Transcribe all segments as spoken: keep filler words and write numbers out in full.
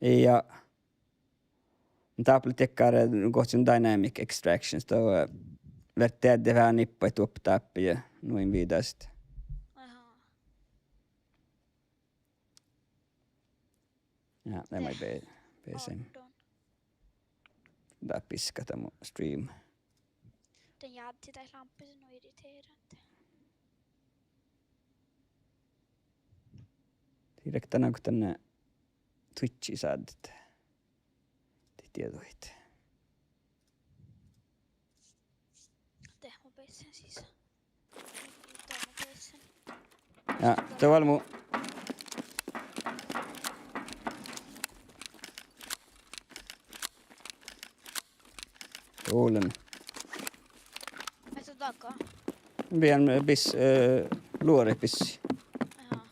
Ii, ja dáppe lea dakkár, eh, gohčoduvvon dynamic extractions, dá, eh, fertet veahá nippaid doppe dáppe ja nu in viđaset. Aha. Ja, de maid be-, beasai. Dá biskata mu stream. Dan jáddet dáid lámppaid, nu irriterande. Dii leat dan ahte dan Twitchi sáddit. Dii dieđuhit. De mun bessen sis. Ja, de ollu mu. Olen. Mis su dakkár? Bean, eh, bis-, eh, luoraid bissii. Aha.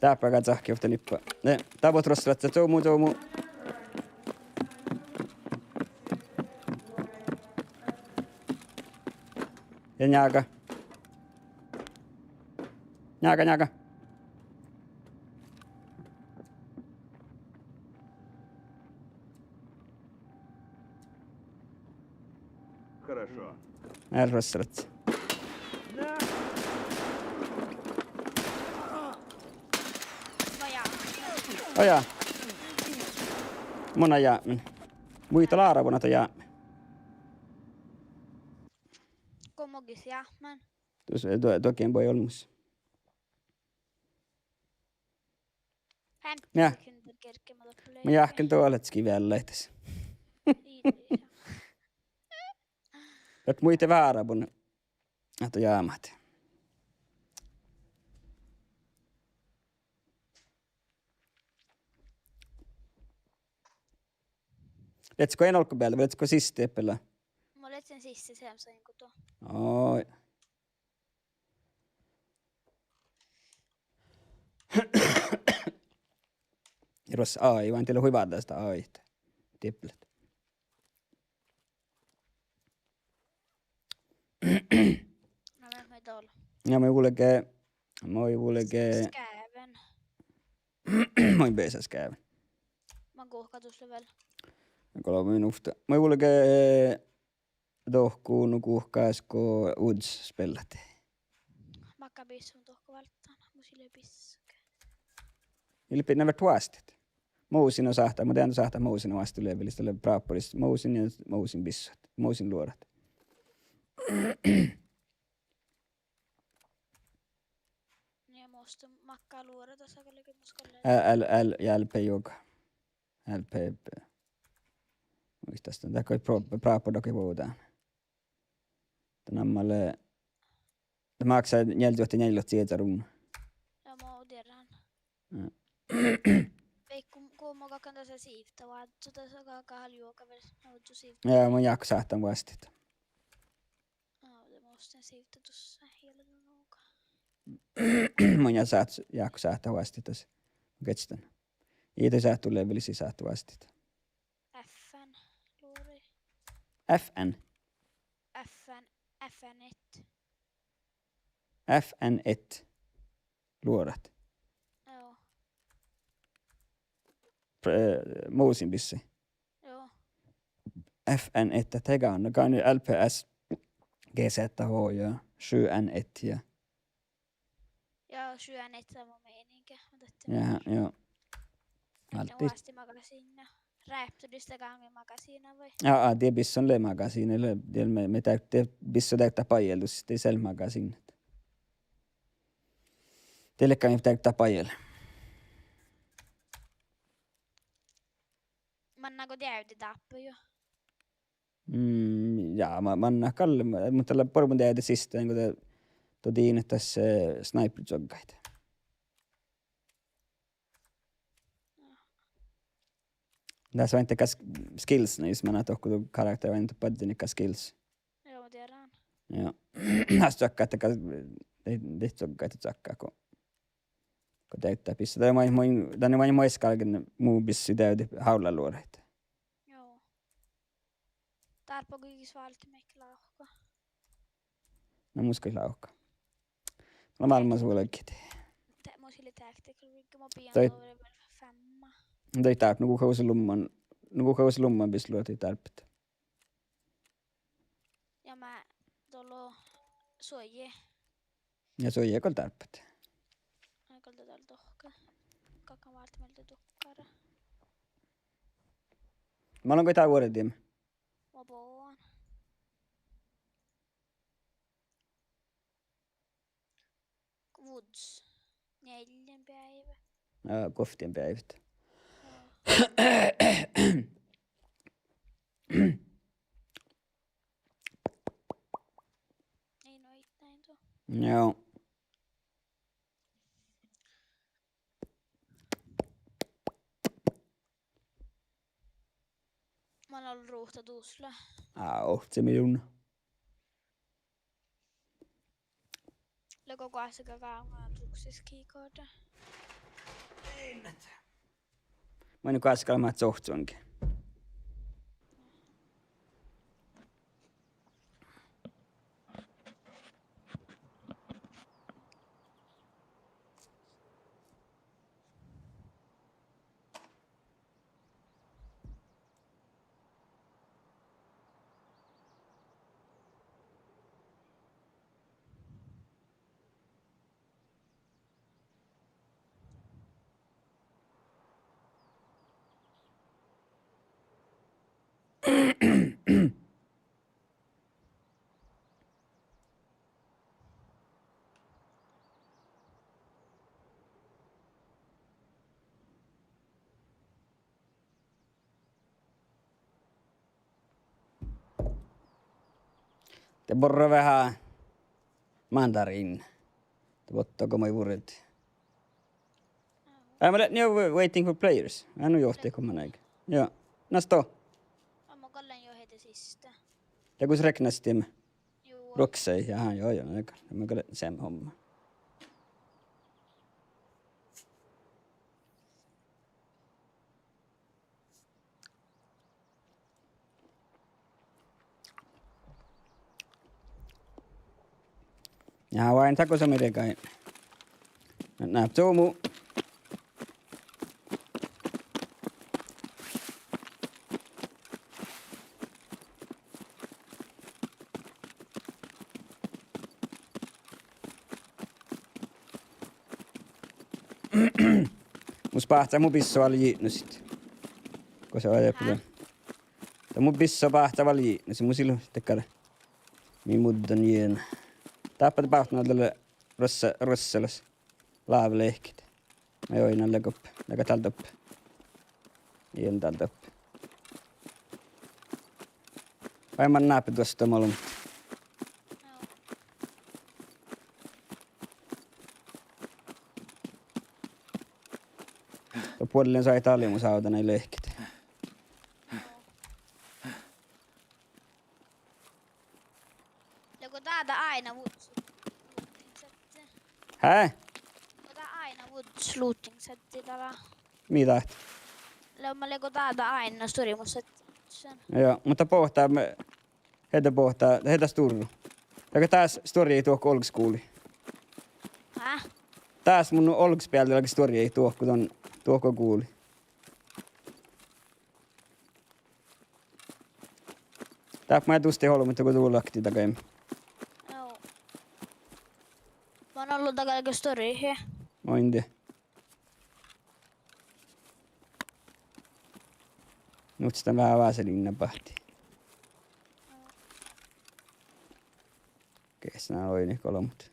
Dáppe gal cahkehit ovtta nippá. Ne, dáppe ruossalat, čomu, čomu. Ja njága. Njága, njága. Хорошо. Vel ruossalat. Ojá. Mun jápmen. Muital árban ahte jápmen. Go mun jápmen. Duos, duo, duo gal bođii olmmoš. Nja. Mun jáhkán doalahesge vel leat das. Ii. Ahte muitte árban ahte jámát. Leatgo ean olggobealde vai leatgo siste bealde? Mun lean siste, seamma sain go duo. Oi. Ruossat AI, vai dii lea hui váldit AI. Dieppe leat. Na, mun, mun dal. Ja mun vulgen, mun vulgen. Skeavvun. Mun beasan skeavvun. Man guhká dus lea vel. Golbma minuvtta. Mun vulgen, eh, dohko nu guhkás go Woods spellat. Makkár bissut dohko válddán, mus ii leat bissut. Ii leat, na, várra vásttit. Mus in sáhttá, mun dieđán sáhttá mus in vásttit levelis, dat lea brábbaris mus in ja mus in bissut, mus in luorat. Ja mus makkár luorat, das gal lea mus gal. L, L, L ja L P juoga. L P B. Muittán, dat goit pro-, brábba dohko vuovdán. Dat namma lea, dat máksá njealljelogi, njealljelogi sieža ruvnna. Ja mun dieđán. Ja. Veikko, go mun galggan dasa sivtta, vázzu dasa galggan vel juoga vel, no, vázzu sivtta. Ja, mun jáhkán sáhtán vásttit. Á, de mus in sivtta dussa hiela nugo. Mun ja sáht-, jáhkán sáhtán vásttit das. Gečten. Ii de sáhttu levelis sáhttu vásttit. F N luorai. F N. F N, F N et. F N et. Luorat. Joo. Pre-, mus in bissii. Joo. F N et, dat er gánne, gánne L P S G Z H ja sju N et ja. Ja, sju N et, dat var meningen, men dette. Ja, ja. Dette er vásti magasiinna. Raptorista gáŋŋi magasiinna vai? Ja, ja, de bissut lea magasiinna, lea, de mii, mii de, de bissut dieđán bajel dus, de sel magasiinnat. De ledje mii dieđán bajel. Manná go deavdet dáppe juo. Mm, ja, ma-, manná gal, muhto lea buorre mun deavden siste, go de, de dien das, eh, sniperjuoggaid. Das vánnet gal s-, skills, na, jus manná dohko du karakter, vánnet badjel gal skills. Joo, dieđán. Ja. Ás čakka, ahte gal, de, de čakka, ahte čakka, go, go deavdet bissut. Dat maid, maid, dan maid, maid galgen mu bissii deavdet hála luoraid. Joo. Dárbbaš goit váldit mihkkege lávkka? Na mus goit lávkka. Lea málmmas vuolgit. Te-, mus lei tactical rig, mun bijan dovre vel femma. Daid dárbbat, nu go gos lumman, nu go gos lumman bisloa daid dárbbat. Ja ma dolo suoji. Ja suoji gal dárbbat. Ai gal dal dohko. Galggan váldit mielde dukkara. Mallán go dál vuordit? Ma boan. Woods. Njealljen beaivve. Ja, guovttin beaivvet. Ii, no, it nain du. Joo. Man ol ruhta dusla. Á, ovcci miljoohta. Lea go goassege gávdnat duksis keycard. Main goassege leat sohccuhange. De borre veahá mandariin. De botto go moai vuordi. Aa, ma lean jo waiting for players. Aa, nu johti go man áigge. Joo. Na sto. Aa, mun gal lean jo heti siste. Ja gus reknastit? Ruoksai, jaa, joo, joo, na gal. Ma gal lean seamma homma. Ja, vai tako som ei regai. Na, na, tuo mu. Mus báhcá mu bisso vel jitnusit. Gosa oažžut. Hä? Dá mu bisso báhcá vel jitnusit, mus ii leat dakkár mii muddan jitnat. Dáppe de báhcán dalle ruossa-, ruossalas. Lávlehkit. Maid oidnen leago, leago dál doppe. Ii lean dál doppe. Vai man nápe duostan olbmot. Doppe vuollin soaitá alimus ávdán lehkit. Leago dá, dá áidna woods looting setti? Hää? Leago dá áidna woods looting setti dál? Mii dat? Lea-, ma leago dá, dá áidna stuoremus setti. Joo, muhto boahtá, heda boahtá, heda stuorru. Leago dás stuorjejit duohko olggos gulii? Hää? Dás mun olggobealde leago stuorjejit duohko don, duohko gulii. Dáppe maid dustit olbmot go du laktit dagai. Joo. Man ollu dagai stuorjejit. Oidne. Muhto dan veahá vaseliinna báhti. Geahččá oidne olbmot.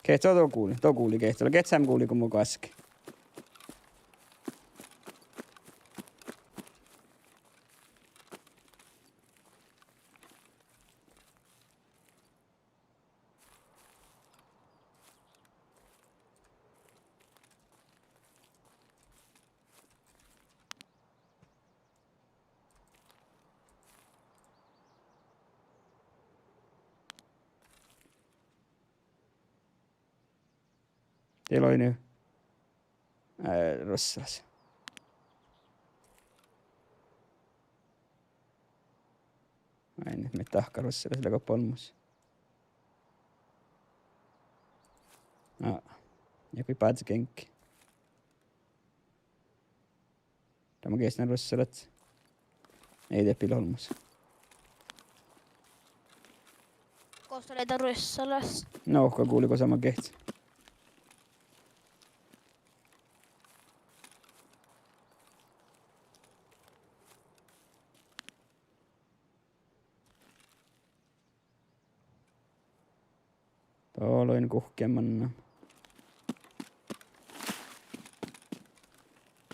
Geahččá, do gulii, do gulii geahččá, geahččá seamma gulii go mun goassege. Dii lei nu, eh, ruossalas. Ain, mii dahkat ruossalas leago olmmoš. Na, ja kui bázi geŋgge. Dat maŋŋá geahččen ruossalat. Ii de bil olmmoš. Gos dat lea dat ruossalas? No, go gulii gos maŋŋá geahččen. Dohko lea guhkki mannan.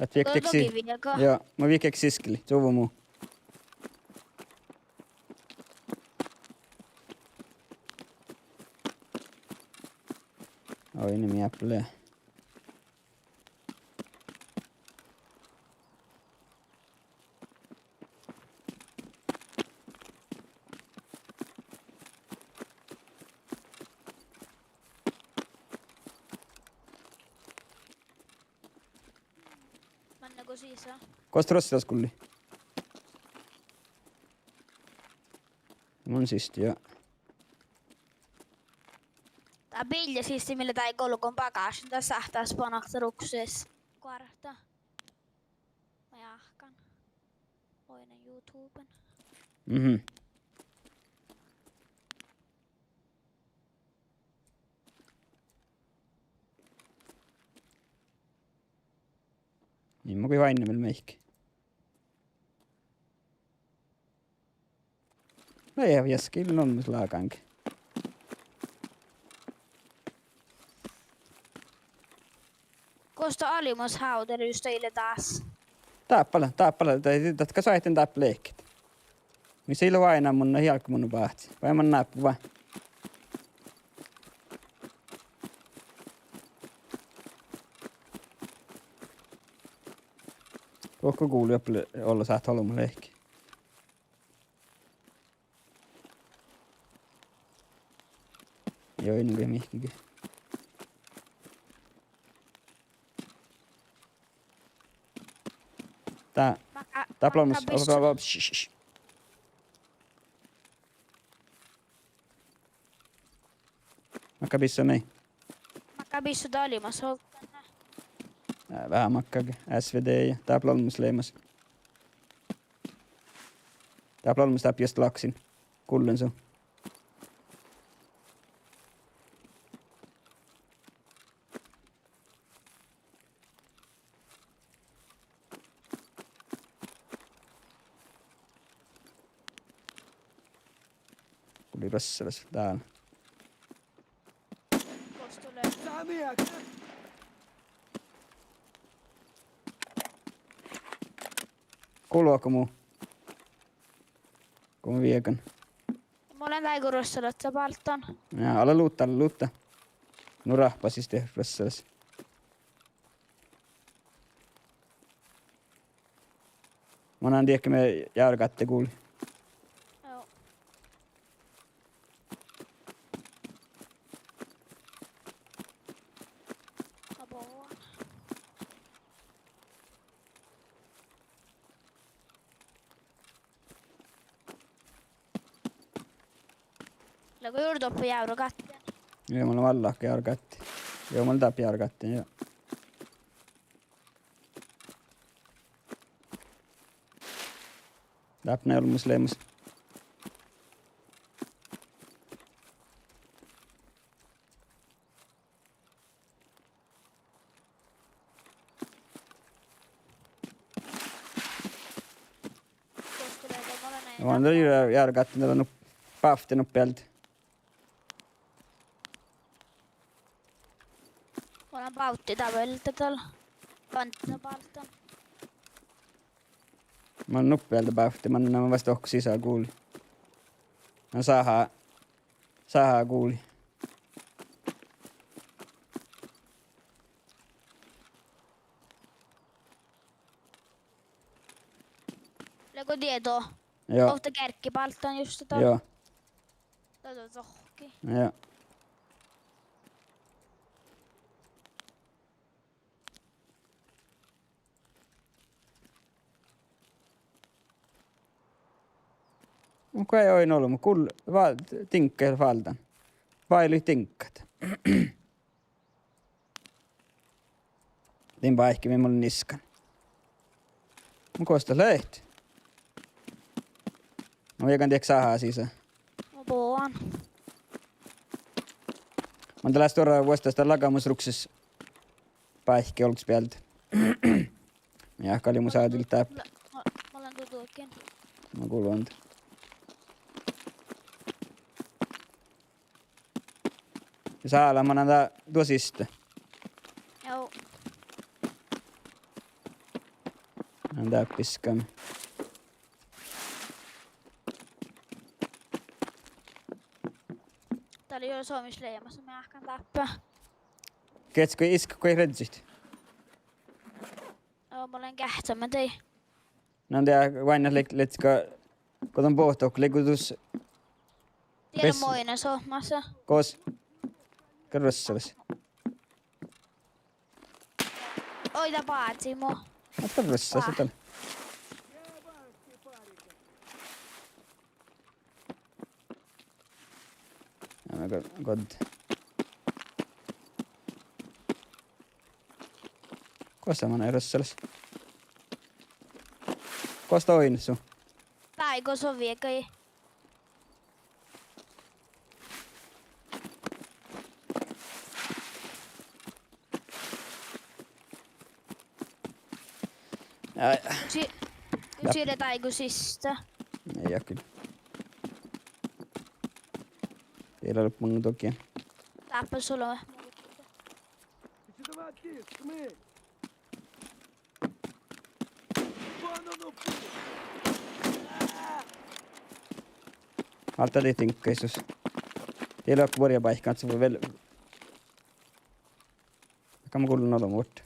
Ahte viehket, dohko sii-, viehket. Ja, mun viehket siskii, čuvvo mu. Oi, nu mii áppi lea. Manne go sisa? Gos ruossalas gulii? Mun siste, ja. Dat bilja siste mii lea dain golgon bagášin, dat sáhttá spánnat rukses. Guorta. Maid áhkkan. Oaidnen YouTuben. Mhm. Ii mo go oaidnen vel mihkke. Na ja, vieskkii lea olmmoš lágáŋge. Gos dat alimus hávdda jus dat ii leat dás? Dáppe lea, dáppe lea, dat, dat gal soaitán dáppe lehket. Mis ii leat oaidnán, mun eai álgge mun báhcci. Vai mun náppa vai? Dohko gulii oppe ollu sáhtát olbmot lehket. Joo, ii nu ge mihkkege. Dá, makkár, dá makkár plommus, op, op, bissut? Op, š, š, š. Makkár bissut mii? Makkár bissut dá alimus ovdal? Ää, veahá makkárge, S V D ja dáppe lea olmmoš leamaš. Dáppe lea olmmoš dáppe just laksin. Gullen su. Gulii ruossalas dál. Gullo go mu. Go mu viegan. Mun lean dego ruossalačča bálddán. Ja, ale luvtta, ale luvtta. Nu rahpasii de ruossalas. Mun lean diehke mii járgádde gulii. Joo. Abo. Leago juo doppe jávregáttiin? Ii, mun lean vallahka jávregáttiin. Joo, mun lean dáppe jávregáttiin, joo. Dáppe lea olmmoš leamaš. Mun lean jár-, járgáttiin, dat lea nu bávtti nuppe alde. Mun lean bávtti dál vel, dál. Bánda bálddán. Mun lean nuppe alde bávtti, mannan mun fas dohko sisa gulii. Na sáhá, sáhá gulii. Leago dieđe? Joo. Ovtta gearggi bálddán just dál? Joo. Dat lea dohko. Joo. Okei, oidno ollu, mun gul-, va-, diŋggaid váldán. Váiluid diŋggat. Din báikki mii mun niskan. Mun gos dat lea? Mun viegan diekkár sáhá sisa. Mun bogan. Mun dat lea stuorra vuosttaš dat lagamus rukses báikki olggos bealde. Ja gal mun sádin dáppe. Mun lean, mun lean duođai. Mun gulvan. Ja sála, mun lean dá duo siste. Joo. Mun lean dá piskan. Dat lea juo somá leamaš, mun áhkán dáppe. Geahččat go iskkat go redsit? Mun lean geahččamin daid. Na de, váinnat lei-, ledje go, go don bohto, lei go dus. Diet bes-, moine somás. Gos. Gal rossalas. Oi, dat bázii mu. Gal rossalas, dat. Ja, go-, god. Gos dat manai rossalas? Gos dat oinnat su? Dáigo son viegai. Ai. Si-, ja. Sii lea dáigo siste. Ei, ja gal. Diet lea mun dohko. Dáppe sul lea. Alde dihte diŋggaid sus. Diet lea vuorjebáikán, ahte vel. Kam gullen olbmot.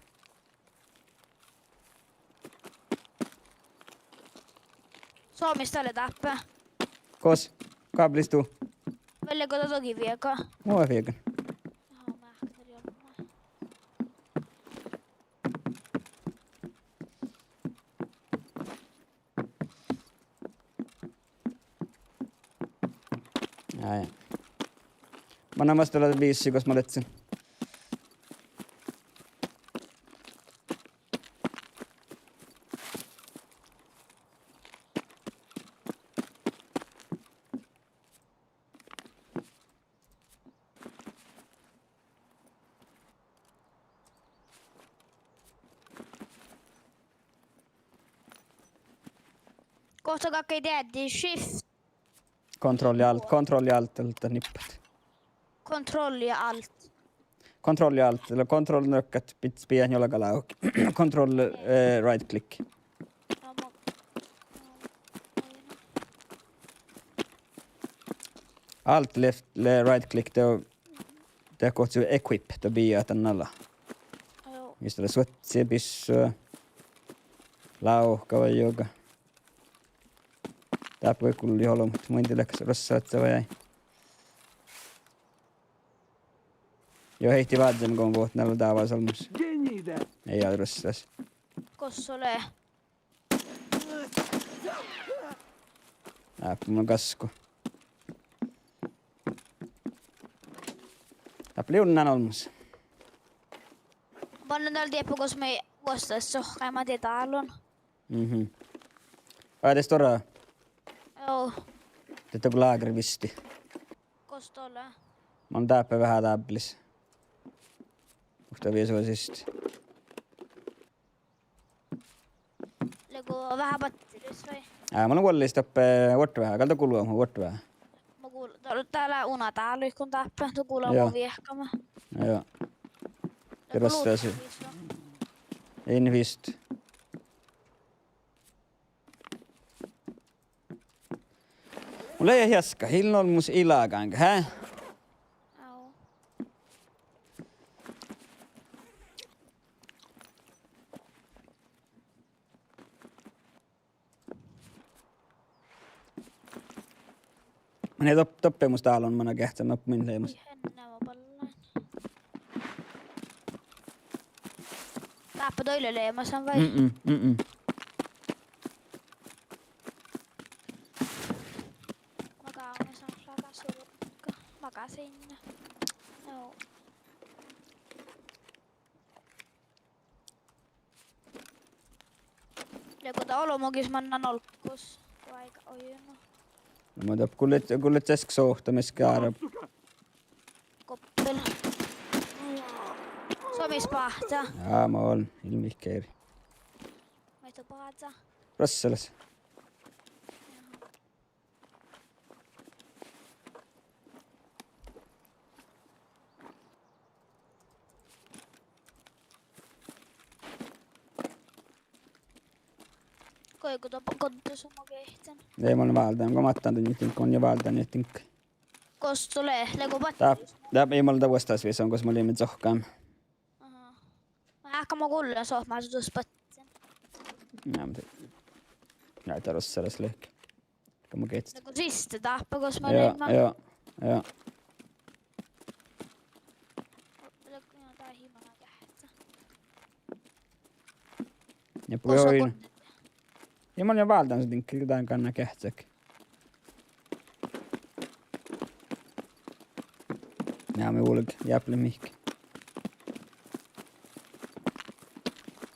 Somá dat lea dáppe. Gos? Gáblis du? Vel go dat dohko viegan? Mun viegan. Aha, máhkár olbmot. Jaa, jaa. Mannan mas dat lea biissi gos mun ledjen. Gos dat galggai deaddi? Shift. Control ja alt, control ja alt, alt nippat. Control ja alt. Control ja alt, lea control nökkat, pid-, spiejat njolgga lávki. Control, eh, right click. Alt lea, lea right click, de, de gohčoduvvo equip, de bijat dan ala. Joo. Mis dat lea suohti, bissua, lávka vai juoga. Dáppe gulli olbmot, muitte leat rossagat vai eai. Juo, heittii vázzán go vuot nalá dávás olmmoš. Ii, ja rossagas. Gos lea? Dáppe mun gaskku. Dáppe lea unnán olmmoš. Mannan dál dieppe gos mii vuosttaš sohkaimet dien dálon. Mhm. Vai de stuorra? Joo. Dieppe go lagerviste. Gos dat lea? Mun dáppe veahá dábbelis. Muhto viesu siste. Lea go veahá batteris vai? Á, mun lean vuollis dáppe vuorttoveahá, gal dat gulá vuorttoveahá. Mun gul-, dat, dat lea una dálon go dáppe, dat gulá mu viehkama. Joo. Lea go rossagas. Lukte visot. In vist. Mun lean hiaskat, ii lean olmmoš ilagáŋga, hää? Au. Mun eai dop-, doppe mus dálon, mannan geahččamin, mun lean mus. Ii, henne ma ballan. Dáppe doile leamasan vai? Mm-mm, mm-mm. Gal sinne. No. Lego dat olbmogis mannan olggos. Go áigá ojno. Mun dáppe gullet, gullet česke sohta mis gárab. Goppel. Somis báhcá. Jaa, mun ilmmiid geari. Maid to báhcá. Rossalas. Goit go dat godde su mo geahččen? Ii, mun válden, go máhtán dan jihtin, go mun válden jihtin. Gos dat lea, lea go báhcá? Dat, dat ii, mun dá vuosttaš vissan, gos mun lean cohkkán. Aha. Mun áhkán mo gullen sohpas dus báhcen. Jaa, mun de-, jaa, dat rossalas lehpet. Go mun geahččen. Lea go siste dáppe, gos mun lean. Jaa, jaa. Lea go, jaa, dat ii mana geahččá. Ja gos sa puhuin. Ii, mun lean válden su diŋgga, dán gánná geahččat. Ja mii vulge, jáplet mihkke.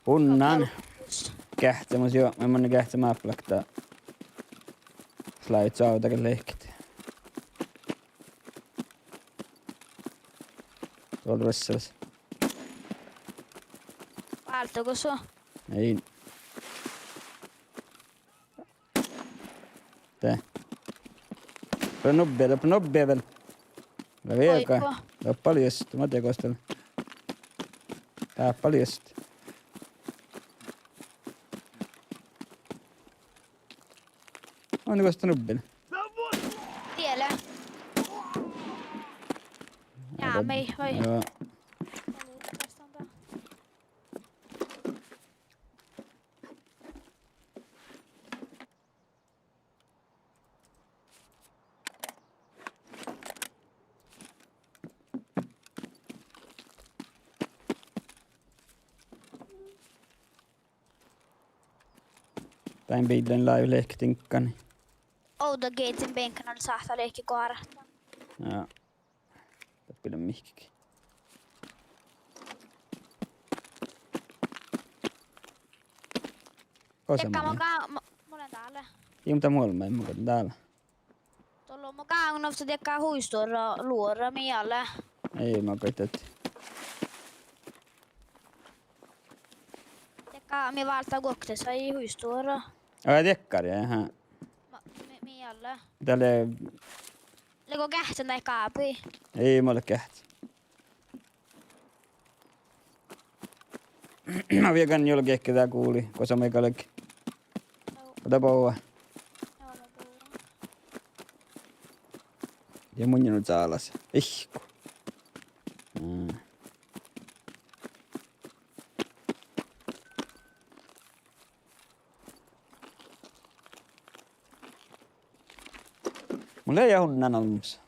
Unnan. Geahččamus, juo, mun geahččen mápalakta. Slávit čoavdá lehket. Doal rossalas. Válde gos su? Ii. De. Doppe nubbi, doppe nubbi vel. Lea viega. Oidda. Doppe lea just, ma dieđán gos dat lea. Dáppe lea just. Onde gos dat nubbi lea? Die lea. Jaa, mii, vai. Joo. Dain biillain lávii lehket diŋggain. Ovdal gieđen benkkan sáhttá lehket goarát. Jaa. Dáppe lea mihkkege. Gosa diekkár mo mun lean? Ga-, mo-, mun lean dál. Ii, mun dá muolmma, mun lean dál. Dolle mo gáŋ nu diekkár hui stuorra luoramin ale. Ii, mun goit dat. Diekkár mii válddá guokte, sai hui stuorra. Ai, diekkár, jaa, aha. Ma-, mi-, mii ale. Dalle. Lea go geahččan daid gábuid? Ii, mun lean geahččan. Viegan juolgge dá guli, gosa mii galge. Go dat boa. Ja mun nu čálas. Ihku. Mm. Mun lean unnan olmmoš.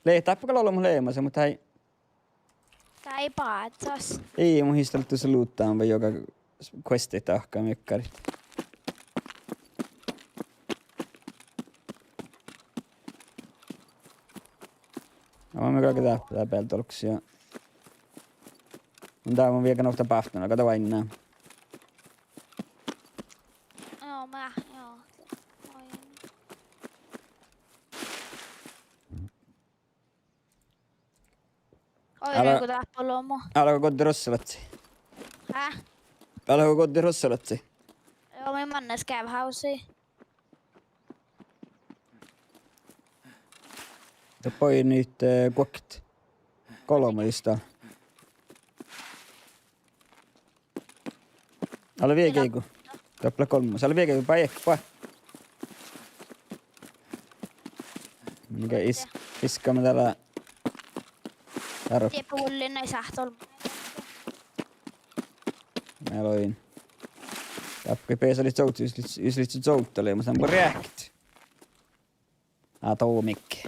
Lea dáppe gal olbmot leamaš, muhto ai. Dá ii bázas. Ii, mun hista leat dusa lután vai juoga questit dahká mekkarit. Aa, mun galggan dáppe dá bealde olggos ja. Mun dá, mun viegan ovtta bávttan, aga dat oainná. Joo, mun, joo. Oi. Oi, ale-, lea go dáppe olbmo. Ale go godde rossalasii? Hä? Ale go godde rossalasii? Joo, mii manne skávhávsii. Doppe oidno, eh, guokte. Golbma ista. Ale viegge go. Doppe lea golmmas. Ale viegge go, bajek, ba. Mii is-, iskkame dál. Dieppe vullin nai sáhttá olbmot. Mii loin. Dáppe beasalit čovttat, jus ledje, jus ledje čovttat leamaš, dan react. Atomic.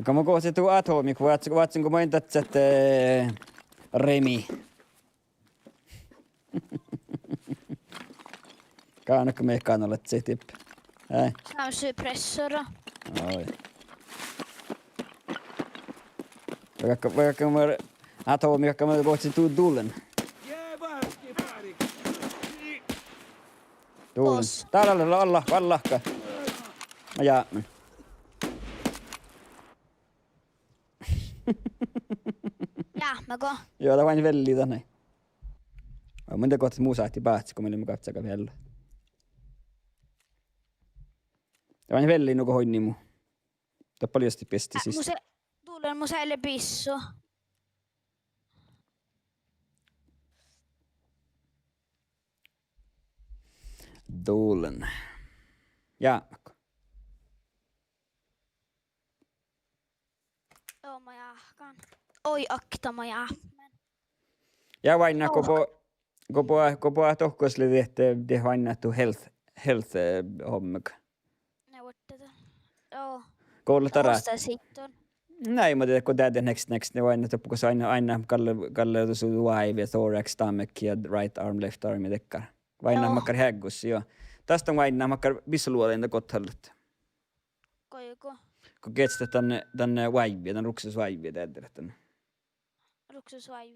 Aga mun gohčoduvvon Atomic, vázzen, vázzen go moai dadjat, eh, Remi. Gánat go mii gánnoladit dieppe. Ai. Sám suppressora. Ai. Vaikko, vaikko ma, a, Tomi, vaikko ma gohčen du-, dulen. Dulen. Bos. Dál, dál, dál, alla, alla. Ma jápmen. Jápmego? Joo, dat váinna velli dan nai. Mun de gohtet mu sáhtii báhcci go mii leimmet gávccaga vealla. Dat váinna velli nugo oidne mu. Doppe lei just biesti siste. Mu se-, dulen, mu se-, lea bissu. Dulen. Ja. Joo, ma jáhkán. Oi, akta, ma jáhkán. Ja váinna, go bo-, go bo-, go boahtá dohko lea diet, diet váinna du health, health, eh, hommega. Ne vuorttii. Joo. Go lea dara. Osta sitten. Nai, ma de-, go de-, de next, next, ne váinna doppe, gos váinna, váinna galle, galle dusa why, thorax, stomach ja right arm, left arm ja dakkár. Váinna makkár heaggus, joo. Dás dan váinna makkár bissu luođain dat gohčoduvvot. Goigo. Go geahččat dan, dan why, dan ruksus why, deadde dan. Ruksus why.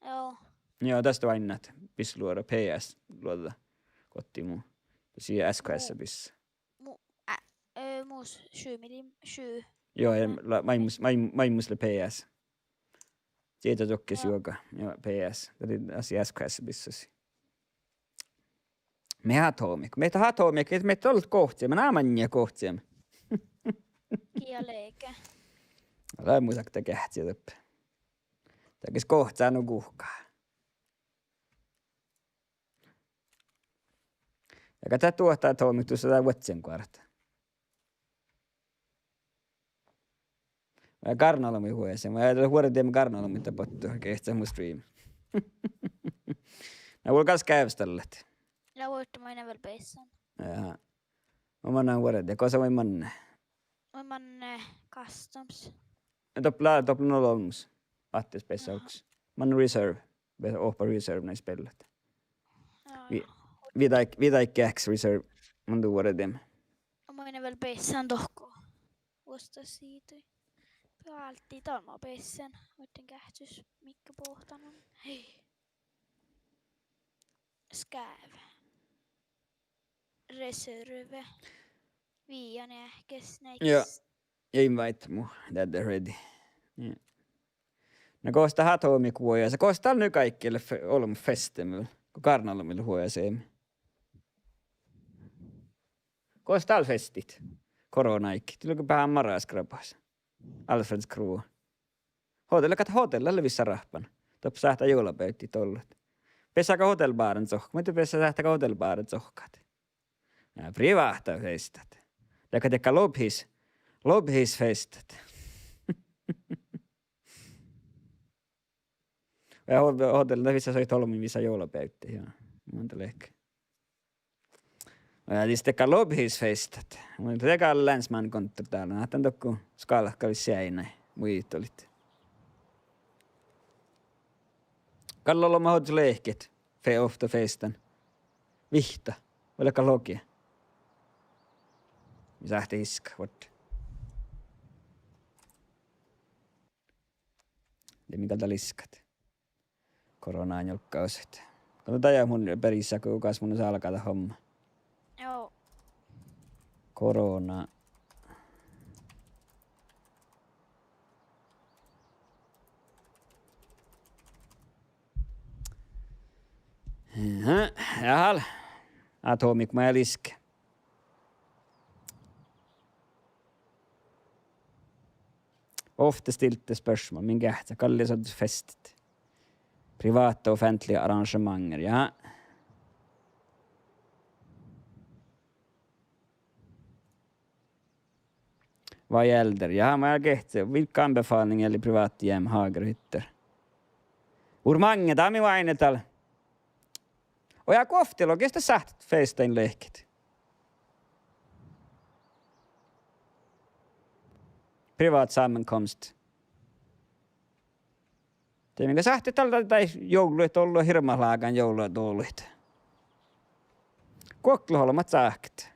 Joo. Joo, dás de váinnat bissu luođa, P S luođa. Gohčoduvvot mu. Sii S K S-a bissu. Mu-, ä-, ö, mus sju millim-, sju. Joo, ja la-, maid mus, maid, maid mus lea P S. Dieđusge juoga, joo, P S. Dat lei asi S K S-a bissu. Mii atomiid, mii atomiid, mii ollet gohčeami, mii maŋŋit gohčeami. Gialeege. Lea mu sakta geahččat doppe. Dat ges gohčoduvvot guhká. Ja ka dat duohta atomiid dusa dat vuodjin guorat. Ja gárnalomii vuosi, ma lea vuordimin gárnalomii dat bottu, geahččat mu stream. Na vuol gal skávstallat. Ja vuorte maid vel beassan. Ja. Ma mannan vuordimin, gosa maid manne? Maid manne customs. Doppe, doppe lea olbmos. Attis beassan. Manne reserve. Be-, oahppan reserve nai spellat. Jaa. Vi-, viđaj, viđaj geahččat reserve. Manne du vuordimin. Maid vel beassan dohko. Vuosttaš siidui. Bealtti dan ma beassan. Muhtin geahččat mihkke bohtan. Hei. Skáve. Reserve. Viian ehkes next. Ja. Ja invite mu. That already. Ja. Na gos dat atomiid vuojás? Gos dál nu gal ge-, olbmot festival. Go gárnalomii vuojás eami. Gos dál festit? Koronaáiggi. Dii leige beassá maras grabas. Alfred's Crew. Hodellagat, hodellagat lea vissa rahpan. Doppe sáhttá juovlabevdit ollet. Beassá go hotelbáran cohkkat, muhto beassá sáhttá go hotelbáran cohkkat. Ja priváhta festat. Leige dakkár lobhis, lobhis festat. Ja ho-, hodellagat vissa soit olbmuin vissa juovlabevdit, ja. Mun de leage. Ja diste gal lobhis festat. Mun de gal länsmankontor dál, na dan dohko skalkkalis seainai muitalit. Gal lea olbmot oažžut lehket, fe-, ovtta festan. Vihtta. Vai leat gal logi? Mii sáhttit iskkat, vuot. Ja mii gal dál iskat. Korona njuolggaset. Go dat lea mun berisat, go gas mun álgá dat homma. Joo. Korona. Aha, jahal. Atomiid maid iske. Ofte stilte spørsmål, min geahččat, gal lea soaddus festit. Private og offentlige arrangementer, ja. Hva gjelder? Ja, ma geahččat, hvilke anbefalinger gjelder private hjem, hager og hytter? Hvor mange, da, mii váinna dál? Og ja, go ovtta logi, gos dat sáhttit festain lehket. Privat sammenkomst. De mii sáhttit dál daid, daid juovllaid ollu, hirbmat lágan juovlaid ollu. Guokte leat olbmot cáhket.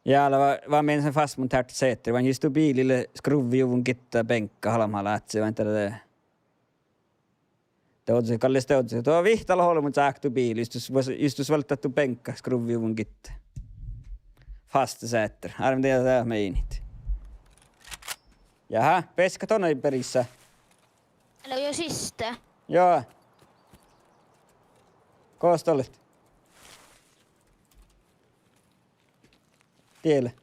Ja lea, va-, va mii fas mun deartá seter, va jus du biilii lea skruvvejuvvon gitta beŋkka almma láhtti, va de lea. Dovzze, gal leat dovzze. Duo vihtta leat olbmot cáhket du biilii, jus dus, jus dus válddát du beŋkka skruvvejuvvon gitta. Fas seter. Árven dieđe dat meinit. Jaha, beassat don berisat? Lea jo siste. Joo. Gos doallat? Diele.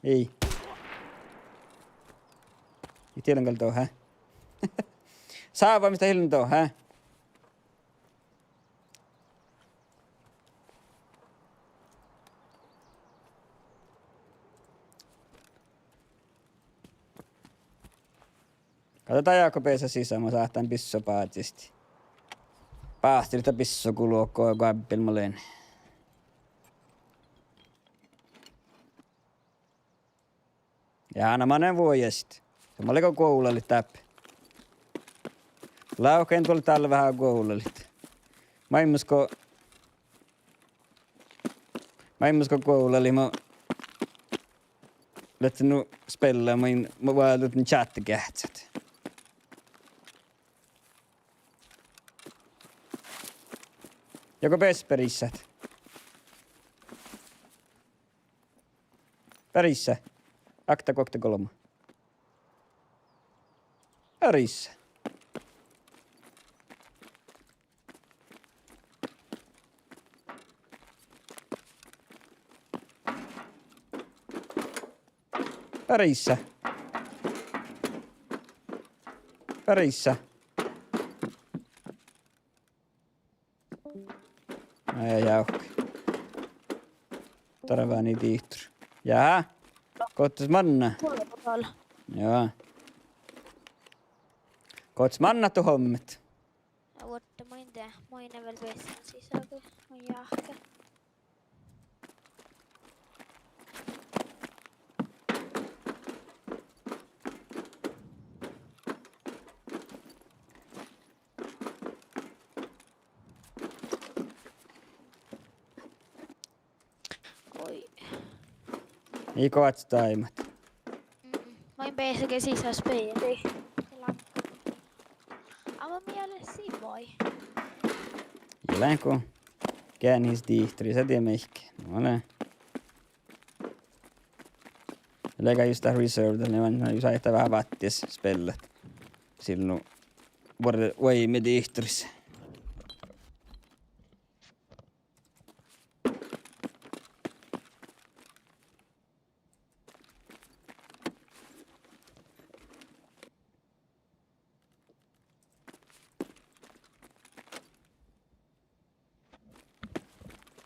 Ii. Ii diele gal dohko, hä? Sávva mis dat ii lean dohko, hä? Gal dat dajá go beasat sisa, mun sáhtán bissubáđiid. Báhtilit bissugulu go, go ábbil mun lean. Ja na manan vuojasit. Mat leat go guovllalit dáppe? Lávkkain duolle dalle veahá guovllalit. Maid mus go, maid mus go guovllalit, mun lean nu spellan, mun, mun váldán čáhte geahččat. Ja go beassat berisat? Berisat. Okta, guokte, golbma. Berisat. Berisat. Berisat. Ai, jauhke. Darvánii dihtor. Jaa. Guokte manná? Joo. Guokte manná du hommet? Vuoitte, main de, main vel bessen sisa go mun jáhkán. Oi. Ii goassege dáimat. Mm, main beasage sisa speađii. Amo mielas sii vai. Ja lean go geanahis dihtoris, dat dieid mihkke. No lea. Leaga jus dat reserve, dat lea, jus áidá veahá váttis spellat. Sil nu vuorre vuoimet dihtoris.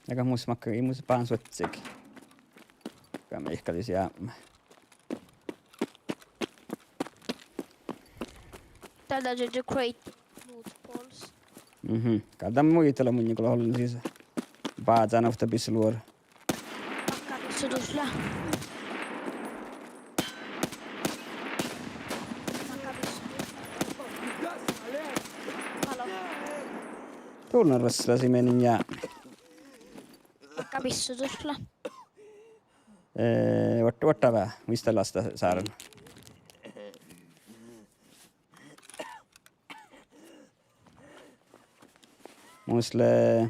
Aga mus makkár, ii mus báhcán suohtas. Ga mihkkis jápmá. Dál dá create loot balls. Mhm. Gal dan muitala munnje go leat ollu sisa. Bázán ovtta bisseluoru. Makkár bissu dus lea? Makkár bissu? Hallo. Dulnarvas lea sii mienin jápmit. Makkár bissu dus lea? Eh, vuot-, vuottá veahá, mis dat lea dat sáran. Mus lea,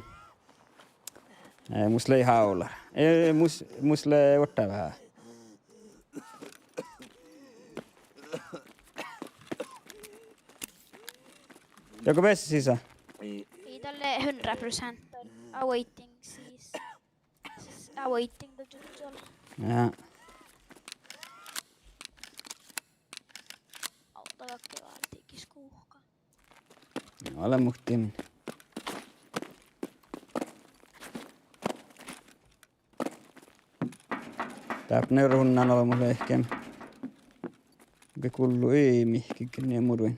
eh, mus lea hávla. Eh, mus, mus lea vuottá veahá. Joku beassá sisa? Ii, dál lea hundre prosent awaiting, sis. Sis awaiting dat juttol. Ja. Ovtta gakkevárdiga skuhka. No, ale muhtimin. Dáppe runnán olbmot lehkemi. Ge gullu ii mihkkege, nie murin.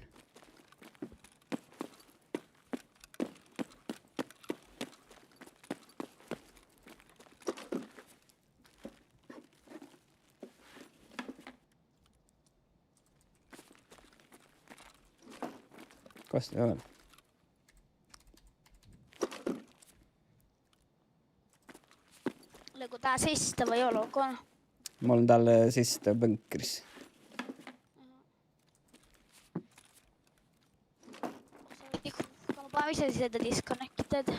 Gos dat lea? Dá sista vai olgos? Mun lean dál sista bunkeris. Go bábiš disconnected.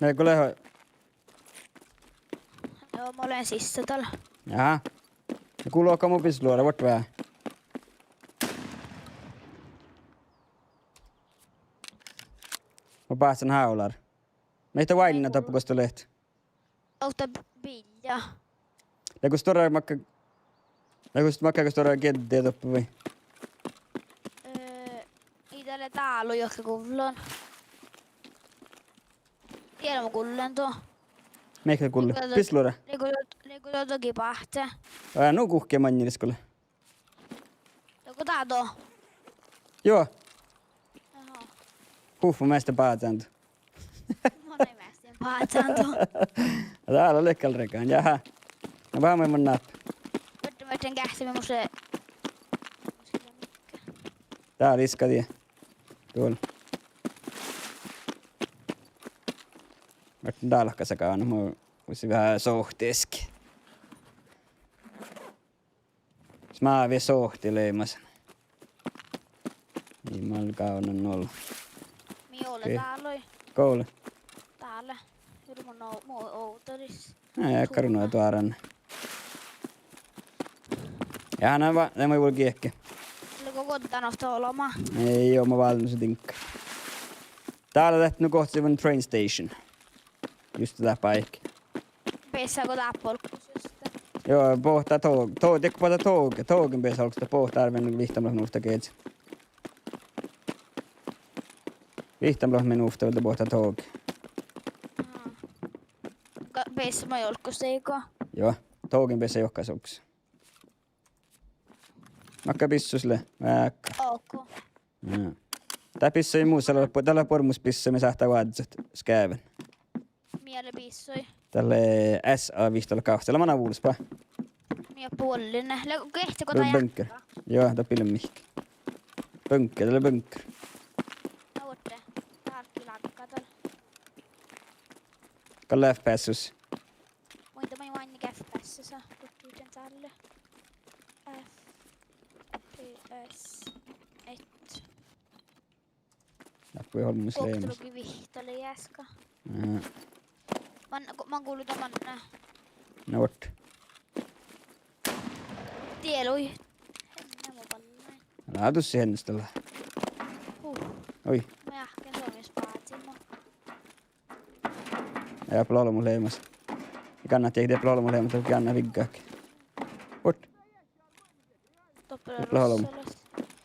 Lea go leat? Juo, mun lean sisa dal. Jaa. Ja gullo go mun bis luođa, vuot veahá. Mun báhcen hávlár. Mii dat váinna doppe gos dat lea? Ovtta biiljá. Lea gus stuorra makkár, lea gus makkár gus stuorra giedde doppe vai? Eh, ii dat leat dál juohke gullan. Diet leat mo gullen do. Mii gullet. Bis luođa. Lea go, lea go dohko báhce. Aa, nu guhkes maŋŋil skole. Dohko dá do? Juo. Aha. Huffa measta bázán do. Mun in measta bázán do. Dál lea gal regan, jahá. Na, báhá maid mun náppe. Vuorte, vuorte, geahččá, mii mus lea. Dál iska die. Dál. Vuorte dál lahka sagan, mun vuossin veahá sohti easka. Smávvi sohti leimas. Ii mal gávdnan ol. Mii ole dál. Go lea? Dál. Juo, mun o-, mu ovdalis. Ná, ja karuna duoran. Ja, na va-, de mii vuol giehke. Lea go guoddan ovtta olbmá? Ii, juo, mun válden su diŋgga. Dál lea dat nu gohčoduvvon train station. Juste dat báikki. Beassá go dáppe olggos juste? Juo, boahtá to-, to-, dego boahtá toge, togen beassá olggos, dat boahtá árben vihttanuppelot minuvtta geahččat. Vihttanuppelot minuvtta vel boahtá toge. Aa. Ga-, beassá maid olggos dego? Juo, togen beassá juohke olggos. Makkár bissus lea? Veahá. Oho. Jaa. Dat bissui mus, dat lea bu-, dat lea buorremus bissui, mii sáhttá oažžut skeavvun. Mii lea bissui? Dat lea S A vihttalogi gávcci, lea mana vulos ba. Mii buollin. Lea geahččá go dat bunker. Juo, dat ii lean mihkkege. Bunker, dat lea bunker. Na vuorte. Dál gal laggar dal. Gal lea F P S-us. Muitte maid oaidnen F P S-sa, go kihten dalle. F P S et. Dáppe olmmoš leamaš. Guoktelogivihtta lea easka. Jaa. Man, man gullo dan manne. Na vuot. Die lei. Enne mo ballai. Lea dušše hennes dalle. Huh. Oi. Ma jáhkán Suomi spázi mo. Ja, dáppe lea olbmot leamaš. Ja gánná, die dáppe lea olbmot leamaš, dat gánná viggat. Vuot. Dáppe lea olbmot.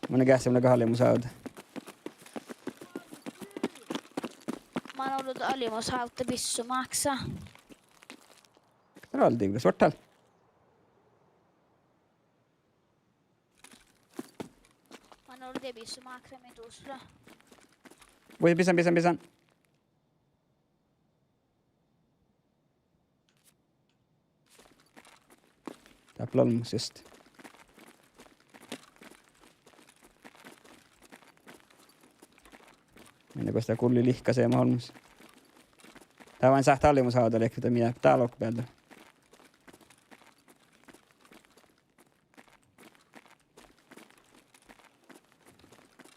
Mun in geahččá, mun lean gal almmuš ávdda. Man ole almmuš ávdda bissu máksa. Raldivles, vuot dál. Man ole bissu máksa, mii dušše. Vuoi, bisan, bisan, bisan. Dáppe lea olmmoš just. Mii gos dat gulli lihkasii olmmoš. Dat oaidná sáhttá almmuš ávdda, lihkii dat mii dál olggobealde.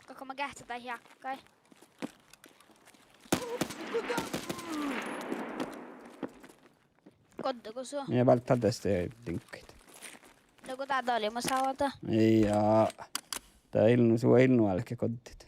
Galgá mo geahččá dat hiakkai. Godde go su? Mii válddit deste diŋggaid. Lea go Dá, dá lei mu sávada. Ja, dá ii nu, su ii nu álge goddit.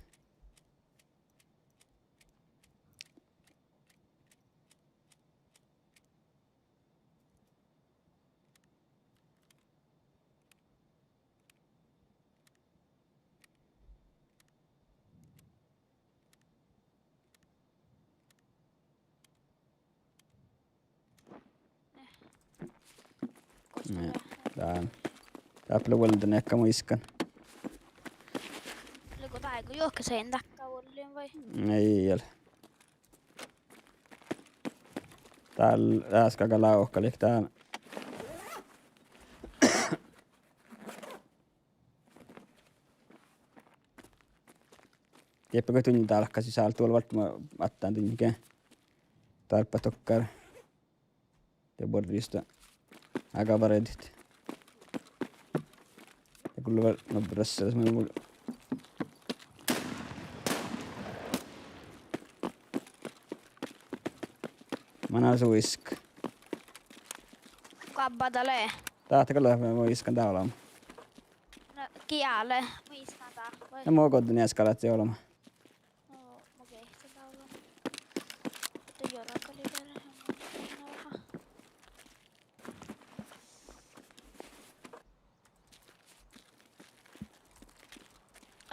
Gos dat lea? Dán. Dáppe lea vuolledan eakka muiskkan. Lea go dá go juohke sajiin dakka vuollin vai? Ii ale. Dál, dás galgá lávkalii dán. Dieppe go duinna dálkkasis, ii dál duola válddit addán duinna ge. Dárbbaš dokkár. De borrá justa áiggi váredit. Ja gullo vel no brøsseles, mun mana suisk. Goabbá dat lea? Dát gal lea, mun iskan dá olbmá. Na, gii ale, mun iskan dát vai? Na mo goddin easka láhkai olbmá. No, mun geahčen dá olbmá. Muhto jorgalii beare, mun iskan dát.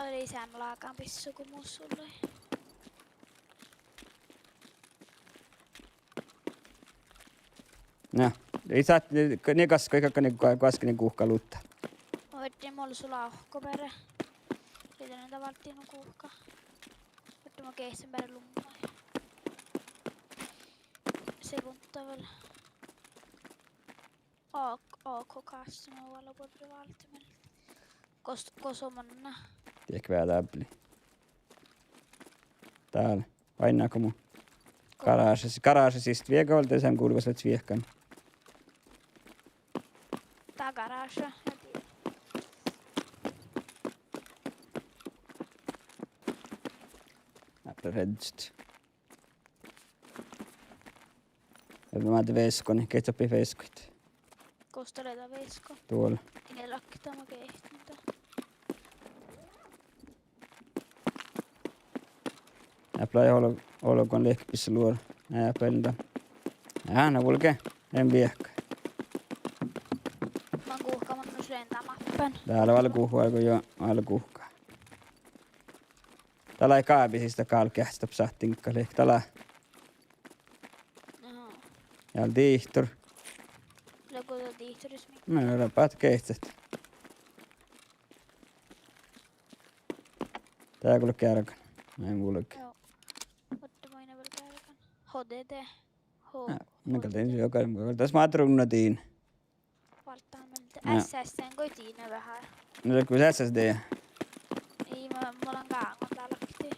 Ii lean lágan bissu go mus sulai. Na, ii sáhte, nie gaskka, ii galgga nie, ga-, gaskka nie guhká luhtte. Oaidnán, mul lea su lávka beare. Ii lean dá válddit nu guhká. Oaidnán, mun geahčen beare lummái. Sebbunta vel. A-, A K-kássa mun vuolgit beare válddit. Gos, gos manne? Diek veaháš dáppe lei. Dál. Oainnát go mu. Go- Garáša, garáša siste viehka vel, de son gulvvas leat viehkan. Dá garáša, ja die. Dáppe lea fiežžat. Ja ma de veaskon, geahča doppe veaskkuid. Gos dat lea dat veaskko? Duol. Ii lean láhkai, mun geahčen dát. Dáppe lea ol-, olgun lehpis luo. Nää, bealde. Ja, na vulge. En viehka. Mun guhká, mun lean dán máppán. Dál lea vel guh-, vel guh-, jo, vel guhká. Dá lea gábi siste gál geahča doppe sáhttiiŋgga lehpet, dá lea. Aha. Ja dihtor. Lea go dihtoris mii? Na, lea báhta geahččat. Dá gal lea geargan. En vulge. Joo. Oaidnán, mun vel geargan. H D D. H-, ja, na gal H D D. Dien jo gal, das máhtán runnadin. Válddán mielde. Ja. S S D-n go dien veahá. Na, go S S D. Ii, mun, mun lean gáŋgon dál láhkai.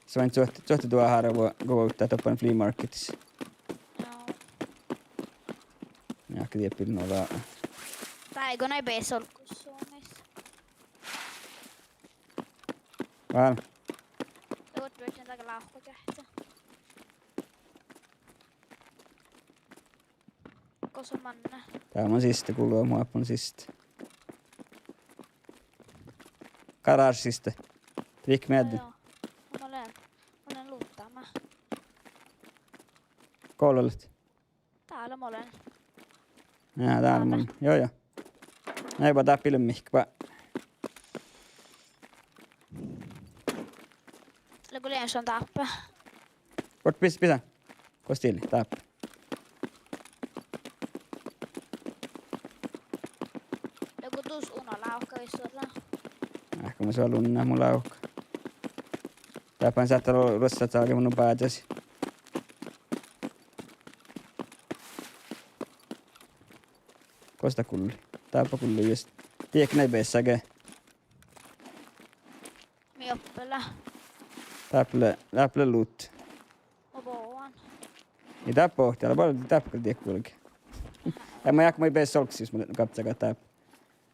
Son čuohte, čuohte duohkára go, go vuovdit doppe flea marketis. Joo. Ja, ge dieppe nu dá. Dá go nai beassá olggos Suomis. Vál. Dá vuorddit dán lávkkageahččá. Gos manne? Dál mun siste, gullo mun oappán siste. Garáša siste. Dihte mieddel. Joo, mun lean, mun lean luvddáma. Gos leat? Dál mun lean. Ja, dál mun. Dál. Joo, joo. Nai ba dáppe lea mihkkege ba. Lea go lean son dáppe. Vuorddit bis-, bisán. Gos dii lea dáppe? Lea go dus unna lávkka visot? Áhkku mun sáhtán unna mu lávkka. Dáppe sáhtát ru-, ruossat ságe mun nu báđásit. Gos dat gullii? Dáppe gullii jus. Diek nai beassá ge. Mii oppe lea? Dáppe lea, dáppe lea luhtte. Mo bovan. Ii dáppe bohte, ale ba-, dáppe gal diek vulge. Ja ma jáhkán maid beassá olggos, sis mun gapcaga dáppe.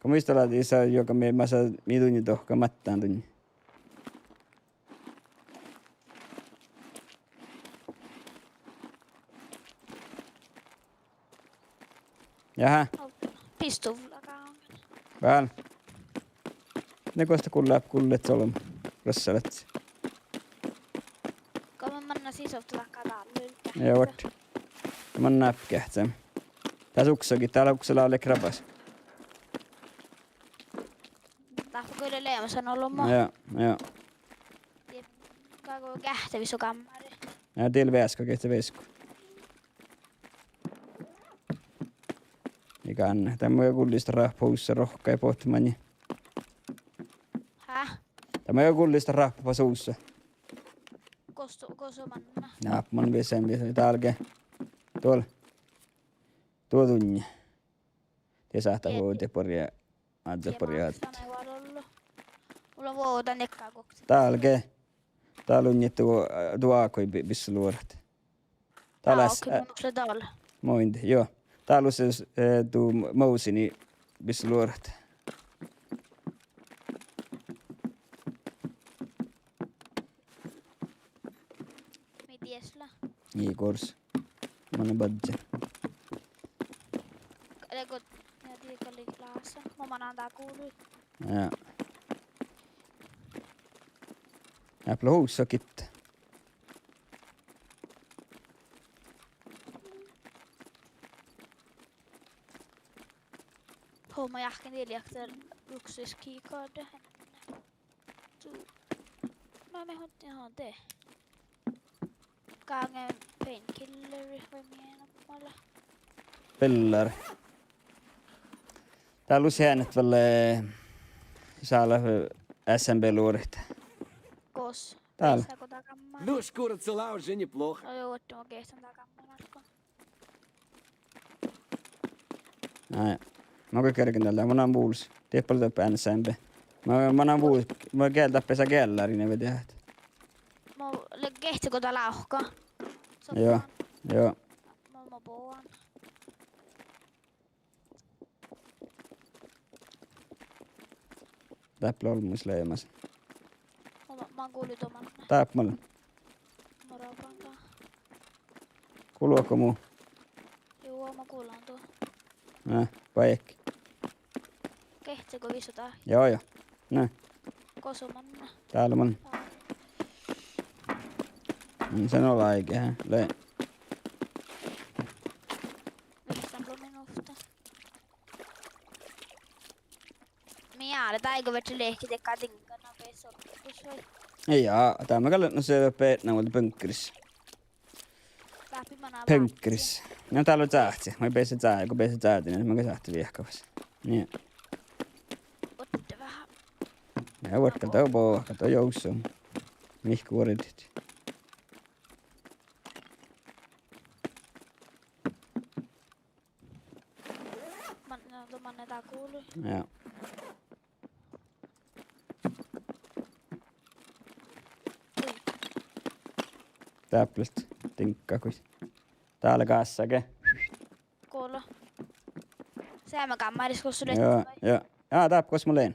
Go muitalii sa juoga mii, masa mii duinna dohko, máttán duinna. Jahá. Pistuvla gáŋgan. Bál. Na gos dat gullat, gullat olbmot, rossalat. Go mun mannan sisovtta dakkár dál. Ja vuorddit. Mannan geahččamin. Dás uksogiid, dál ukso lávllat krabbas. Dáppe go lea leamasan olbmo. Ja, ja. Die-, gal go geahččavisogámmári. Ja, dieid veaskko, geahččavisogámmári. Iganne. Dan mun gullen ráhpaha usa rohkkaid bohtet maŋŋil. Há? Dan mun gullen ráhpaha usa. Gos, gos manne? Na, mun vissan, vissan. Dál ge. Duo. Duo dunnje. Die sáhttá vuovdit borjat, addit borjat. Mulla vuovdán ekká gokte. Dál ge. Dál dunnje duo, duo ákui bi-, bisseluorat. Dál, dál es-, okei, mun lea dál. Muide, juo. Dál lea, eh, du-, mosini bisseluorat. Mii dies lea? Igors. Manne badjel. Lea go, ja die gal lei lásan. Mun manan dál gului. Ja. Eapla husat gitta. Homma jahkán iljakter luksuskeycardet. Du. Mat mii hoidit, ja, de. Gaŋŋa painkiller vai mii eat mala. Pillar. Dál lea seanet vel, eh, sála, eh, S M B-luoraid. Gos. Dál. Beassá go dat gámma. Ну, шкура цела, уже неплохо. Ой, вот, окей, сан dat gámma, Marko. Ai, mun gal gergen dál, mun lean vulos. Dieppe lea dáppe S M B. Mun, mun lean vulos, mun gal dáppe sa geallarin vai dieđát. Mun lean geahččamin go dat lávkka. Joo, joo. Mun, mun boan. Dáppe lea olmmoš leamaš. Mun, mun gullen doman. Dáppe mun lean. Mun rabban dat. Gullo go mu? Juo, mun gullen dat. Na, baik. Geahččamin go visot dat? Joo, joo. Na. Gos manne? Dál mun. Aa. Mm, sen ol áigi, há? Lei. Vihttalomin ovtta. Mii ale dáigo večča lehkit diekkár diŋggat, na beassá ođđa gos vai? Ja, dá gal, no, se beatnávdal bunkris. Dáppe manná bunkris. No, dál lea čáhci, maid beassá čá-, go beassá čáđiin, maid gal sáhttá viehkavas. Nie. Vuorddit veahá. Ja vuorddit, gal dat bohkat, dat juo son. Mihkkege vuorddit. Man-, no, do manne dál gulii. Ja. Dáppe lea diŋggat goit. Dál lea gássa ge. Gullo. Seamma gámmaris gos leat vai? Ja, ja, dáppe gos mun lean.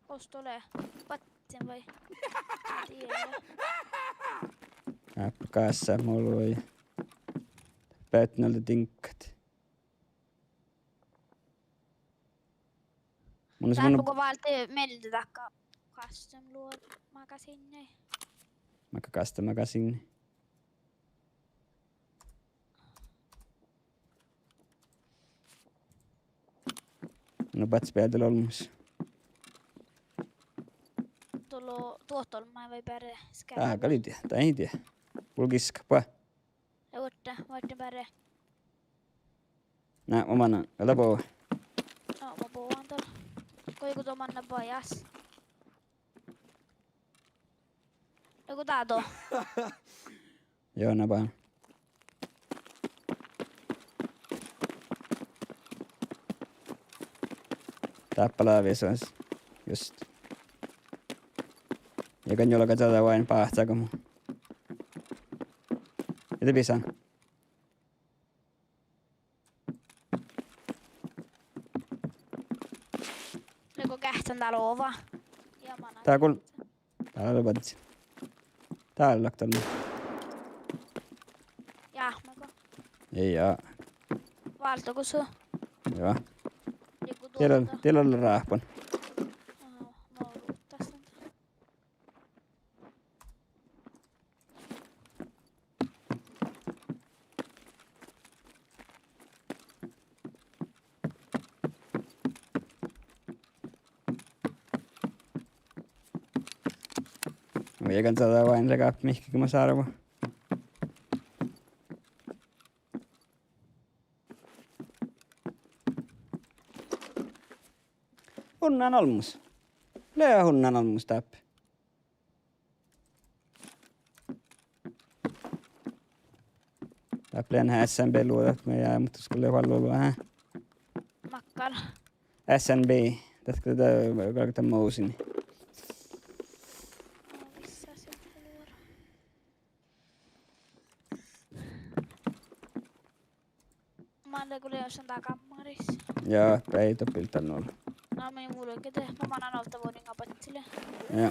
Gos dat lea? Badjel vai? Die. Dáppe gássa mun lean. Beatnávdal diŋggat. Mun, mun dáppe go válde mielde dakkár custom luođa magasiinna. Makkár custom magasiinna? No, badjel beađe olmmoš. Dolo duohta olmmái vai beare skeavvui? Gal in dieđe, dat in dieđe. Vulggiska, boa. Ja vuorddit, vuorddit beare. Na, mun mannan, ale boa. No, mun boan dal. Goit go do manne bajás. Joku dá do. Joo, na baján. Dáppe lávii son. Just. Ja gal njuolga čađa oaidná báhcága mu. Ja de bisán. Lea go geahččan dál oba. Ja mana. Dál gal. Dál lea badjel. Dál lea okta. Jáhmmago? Ii, ja. Váldogo su? Joo. Ja go Dieđusge, dieđusge ráhppan. Aha, ma luotan. Mii galggat dan váinna legat mihkkege, ma sárva. Unnán olmmoš. Lea unnán olmmoš dáppe. Dáppe lea S N B luođat, ma ja, muhto skul lea olu veahá. Makkár? S N B. Dat, dat, galgá motion. Mii leat gal leamaš dan gámmaris. Ja, beaivvi doppe dál nu. Na, mii vulge de, ma manan ovtta vudinga badjel. Ja.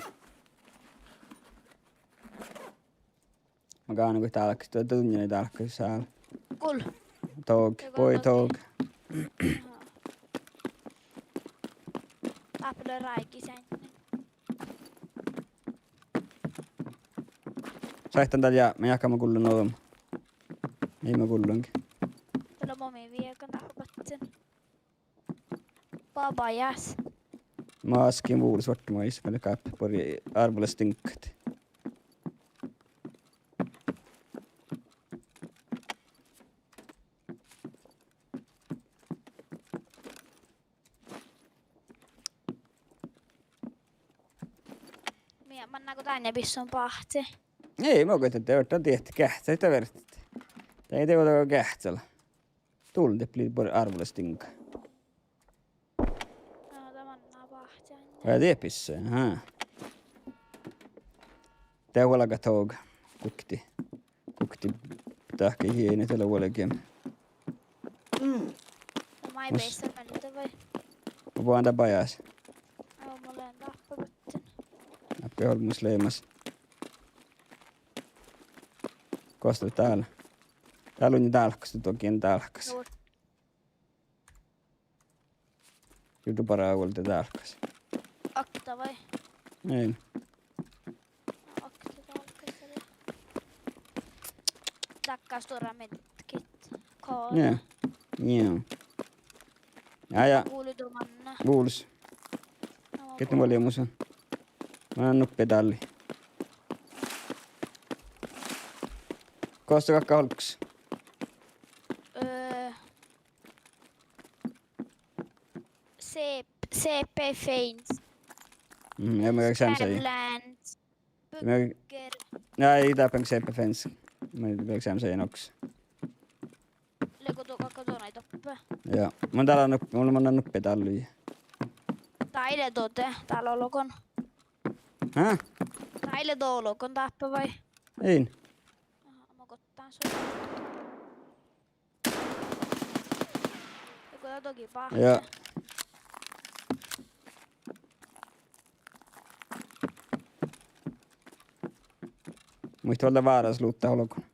Ma gánen go dálkkas, dat dunjá dálkkas sál. Gul. Tog, bui tog. Dáppe lea ráigi seainna. Sáhtán dál ja, ma jáhkán mo gullen ođon. Ii mo gullengi. Dál lea mo mii viegan dáppe badjen. Baba jás. Ma askin vulos vuorttamais, mii leat gáppe buorre árvvolastiŋggat. Mii, manná go dán ja bisson báhci. Ii, mo go de, de verta diehtit geahččat, de verta. De ii dego geahččala. Dulde lei buorre árvvolastiŋga. Ja, dat manná báhci. Ja, de bisson, aha. De vuolgá toga. Gukti. Gukti dahke hiene, de lea vuolgeme. No maid beassá mielde vai? Mun bohun dán bajás. Joo, mun lean dáppe badjen. Dáppe olmmoš leamaš. Gos dat dál? Dál lea dálkkas, dohko dálkkas. Joo. Jurddaš bara vuolde dálkkas. Okta vai? Ii. Okta dálkkas. Dakka stuorra mietkkit. Ko- Ja. Ja. Ja, ja. Vuolgá du manne? Vulos. No, gét vuolgá muhtin. Manan nuppe dálli. Gos dat galggat olggos? Öö, C-, C P Fence. Mm, ja, ma galggan seamma sajin. Skavlans. Bygger. Ja, ii dáppe C P Fence. Ma galggan seamma sajin oktos. Lea go du galggat doppe? Ja. Mun dál lea nuppe, mun, mun lea nuppe dál. Dá ii leat doppe, dál olgun. Hä? Dá ii leat olgun dáppe vai? Ii. Aha, ma gottan su. Ja go dat dogi báhce. Ja. Muitte vel várra luvttat olgun.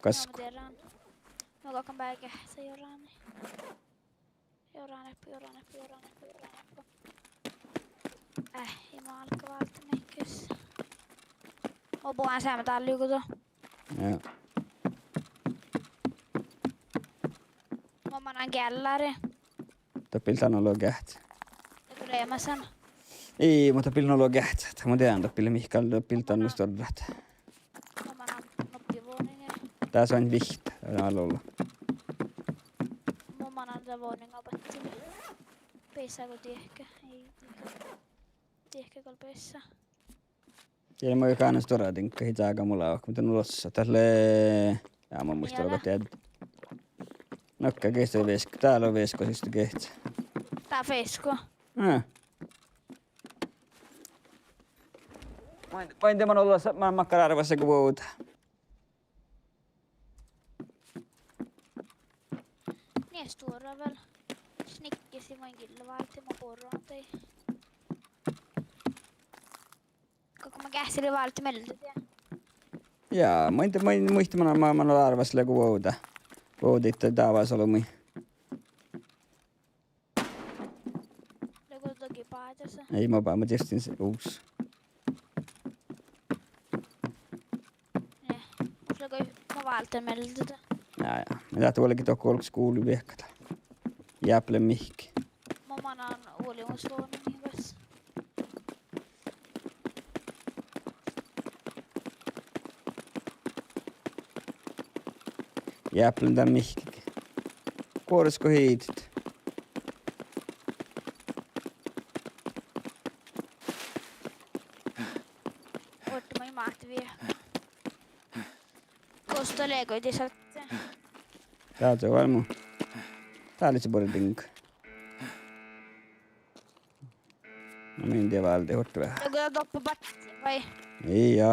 Gaskku. No, galggan beare geahččat jorani. Jorani, jorani, jorani, jorani. Eh, ii málka válde mihkkege. Mun bohun seamma dál juo go. Ja. Mun manan geallári. Dat bil dan olu geahččat. Ja go leamaš. Ii, muhto dat bil olu geahččat. Mun dieđán dat bil mihkkege, dat bil dan stuorra. Mun manan nuppi vudinge. Dás oaidná vihtta, dál olu. Mun manan dan vudinga badjel. Beassá go diehke, ii, diehke gal beassá. Dieđán mo gal stuorra diŋgga, ii čága mu lávka, muhto nu lossa, dat lea, ja mun muittán, olgá dieđe. Nohká geahččat veaskka, dál lea veaskka siste geahččat. Dá veaskka. Ja. Maid, maid de man olles, man makkár árvvas go vuovdá. Nie stuorra vel. Snikkesii main gille válde, ma borron dii. Go ma geahččalii válde mielde die. Ja, maid, maid, muittán man, man, man árvvas lea go vuovdá. Vuovdit dávás olbmuid. Ii, mo ba-, mo čistin s-, us. Eh, mus lea go-, mo válden mielde. Ja, ja. Ja dat vuolgit dohko olggos guvlui viehkat. Jáplen mihkkege. Mo manan vulimus luonnu min ves. Jáplen dan mihkkege. Guoras go hiidit. Vuorddit maid máhte viehkat. Gos dat lea go dii sáhttit? Dá, dá vel mu. Dá lei buorre diŋga. Na, min die válde, vuorddit veahá. Ja go dat doppe báhcci, vai? Ii, ja.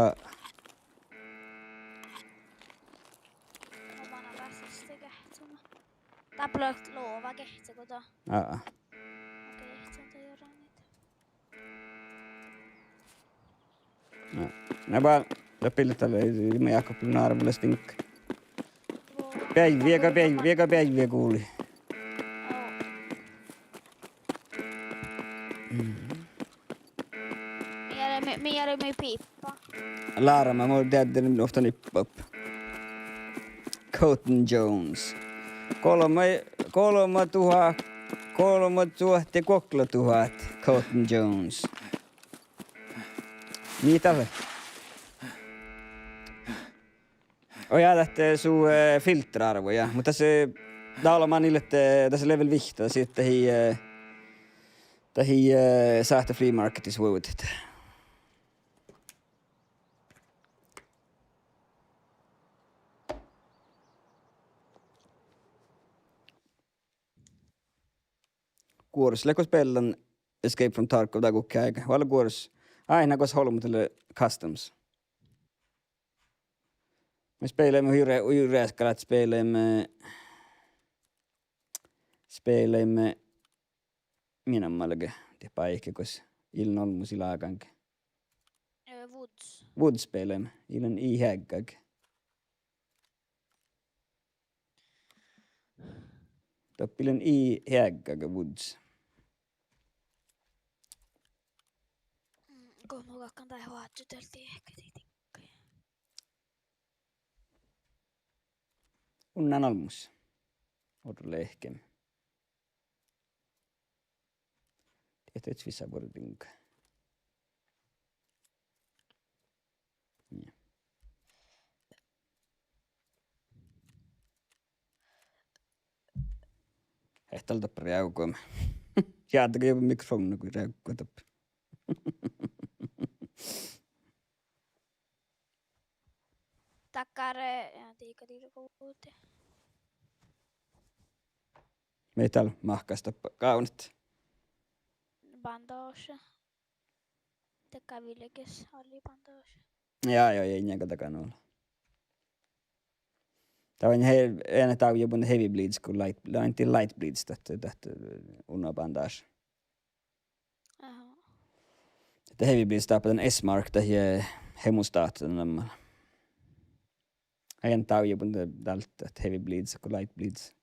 No, mana lea siste geahččama. Dáppe lea lovageahččat go dat. Aa. Geahččat dá joraniid. Na, na ba, dat billii dalle, ma Jákobile nárvvolaš diŋggaid. Beaivvi, ega beaivvi, ega beaivvi guvlii. Mm. Mii eará mii, mii eará mii piibba. Lárma, mun dieđán ovtta nippap. Cotton Jones. Golbma, golbma duhát, golbma duhát ja guoktelogi duhát, Cotton Jones. Mii dat lea? Oi, ja dat, eh, su, eh, filterárvu, ja. Muhto das, eh, dá lea manne, eh, das lea vel vihtta, das, dat ii, eh, dat ii, eh, sáhte flea marketis vuovdit. Guoras lea go spilan Escape from Tarkov dá guhkki áigá. Vel guoras. Áidna gos olbmot lea customs. Mii spilaime hui re-, hui reaskalat, spilaime, spilaime, mii namma lea ge, dieppe áigge gos ii lean olmmoš ii lágange. Eh, Woods. Woods spilaime, ii lean ii heaggage. Doppe ii lean ii heaggage Woods. Mm, go mun galggan dán hoadžudel diehkadii diŋggaid. Unnan olmmoš. Orru lehkem. Diehtá vissa buorre diŋga. Nii. Ehttal doppe reagume. Jáddege mikrofovnna go reagga doppe. Dakkár, eh, ja, diga, diga, guvde. Mii dal mahkášit doppe gávdnat? Bandáša. Dakkár vilges, alli bandáša. Ja, ja, ja, iŋŋa dakkár nulla. Dat lea he-, ii lean dávjá mun Heavy Bleeds go Light, lea ain Light Bleeds dat, dat, eh, unna bandáša. Aha. Dat Heavy Bleeds dáppe dan S-Mark dat ja hemostat dan namma. Ii lean dávjá mun dal-, dat Heavy Bleeds go Light Bleeds.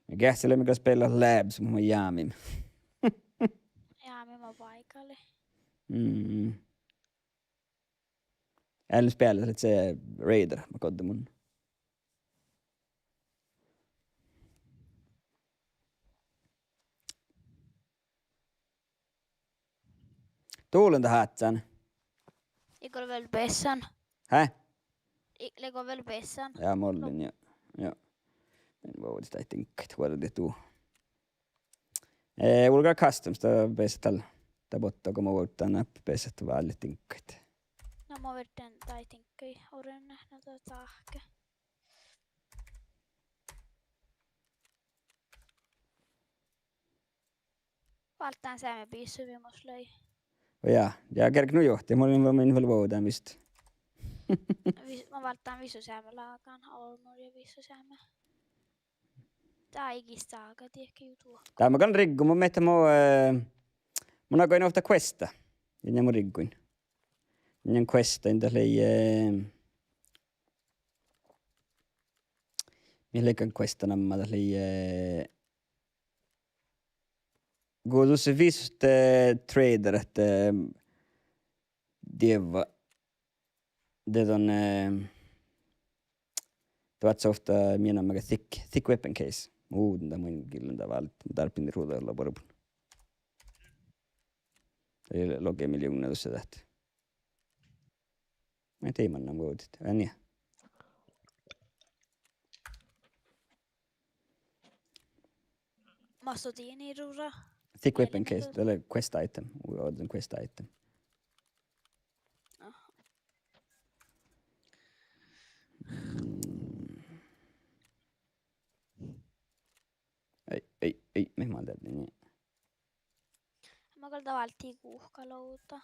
Mii geahččaleimmet gal spellat Labs, muhto jámime. Jámime báigali. Mm. Eai lean speallán, lea Raider, ma goddin mun. Dulin dat áhččan. Ii go vel beassan. Hää? Ii, lea go vel beassan. Ja, mollin, ja. Ja. Mun vuovdit daid diŋggaid, vuordit du. Eh, vulgar customs, dat beasat dal. Dat botta go mun vuovdán, beasat válljet diŋggaid. Na, mun vuordán daid diŋggaid orrunne, na dat sáhke. Válddán seamma bissa mii mus lei. Ja, ja gerge nu johtit, mun in, mun in vel vuovdán vist. Vis-, mun válddán visot seamma lágan, olmmoš ja visot seamma. Dá ii gis sága, diekkár juo duohko. Dá mun gal riggun, mun mielde mo, eh, mun áiggun ovtta questa. Ja mun riggun. Ja questa, dat lei, eh, Ii leaga questa namma dat lei, eh, go dušše visot, eh, trader, ahte, eh, dievva. De don, eh, doahttá ovtta mii nammaga thick, thick weapon case. Mun dan, mun gillen dat váldit, mun dárbbašin ruđa olla borbun. Lei logi miljoonadušše dat. Mun in dieđe mannan vuovdit. En ja. Mas lea dien ruđa? Thick weapon case, dat lea quest item. Mun ođđen quest item. Aha. Mm. Ei, ei, ei, mii man dieđe, nie. Mat gal dat váldit guhká loada.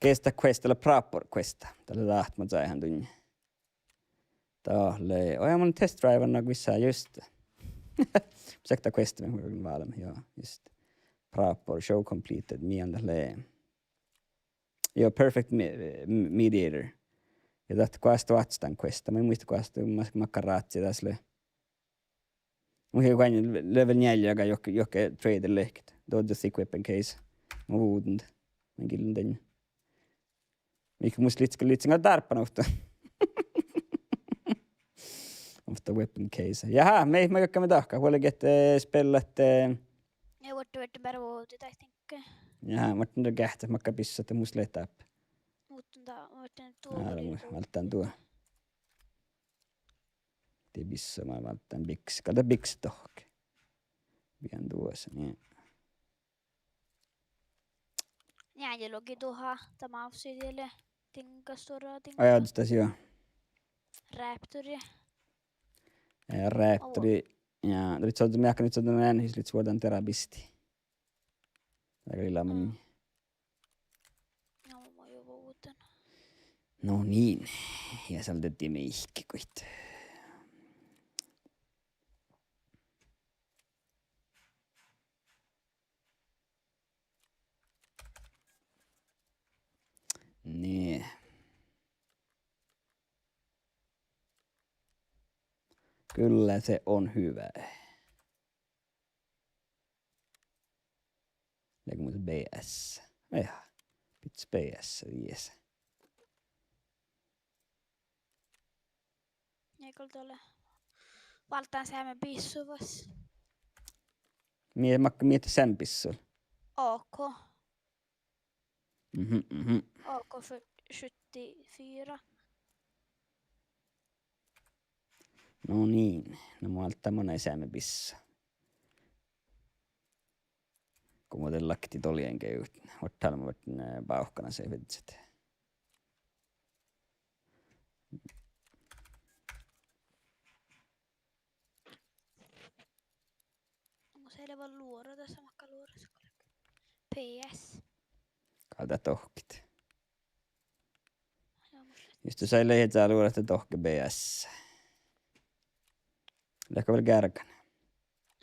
Gesta questa, lea proper questa. Dat lea dat, mun čájehan duinna. Dat lea, oi, mun test drive-ii visot just. Sekta questa, mii mun válmma, ja, just. Proper, show completed, mii dat lea. Ja, perfect me-, me-, mediator. Ja dat goas dat oaččat dan questa, mun in muitte goas dat, ma-, makkár rádji das lea. Mun ii goit level njeallje, aga juohke, juohke trader lehket. Dohko thick weapon case. Mun vuđđen. Mun gillen dan. Mihkke mus lihkii, lihkii gal dárbbašan ovtta. Ovtta weapon case. Jaha, mii, mii galggaime dahkat. Vuolgit, eh, spellat, eh. Ja vuorttu, vuorttu beare vuovdit, I think. Jaha, muhtin dat geahččat makkár bissat mus lea dáppe. Muhtin dat, muhtin dat. Aa, mun válddán duo. De bissat, mun válddán bikset. Gal dat bikset dohko. Bijan duosa, nie. Njeallje logi duhát, dat mávssii diet lea diŋga stuorra diŋga. Ai, ja, dat, jo. Raptori. Eh, raptori. Ja, dat lei sođđa, mii ahte lei sođđa, eanet lei vuordan derábisti. Daga lei láhkai. Mm. No, mun jo vuovden. No niin. Ja sal de mihkke goit. Niin. Kyllä se on hyvä. Leago mus B S? Eha. Pits B S, yes. Eai gal dat lea. Válddán seamma bissu vas. Mii, mat-, mii seamma bissu? A K. Mhm, mhm. A K för sjuttiofyra. No niin, no mun áltán manai seamma bissu. Go mun de laktin doallan ge, vuot-, vuot-, vuot-, eh, bávkana se viežžat. Mun gal lea luoraid, dasa makkár luoraid. P S. Gal dat dohket. Jus du sai leat luoraid dohko B S. Leago vel geargan?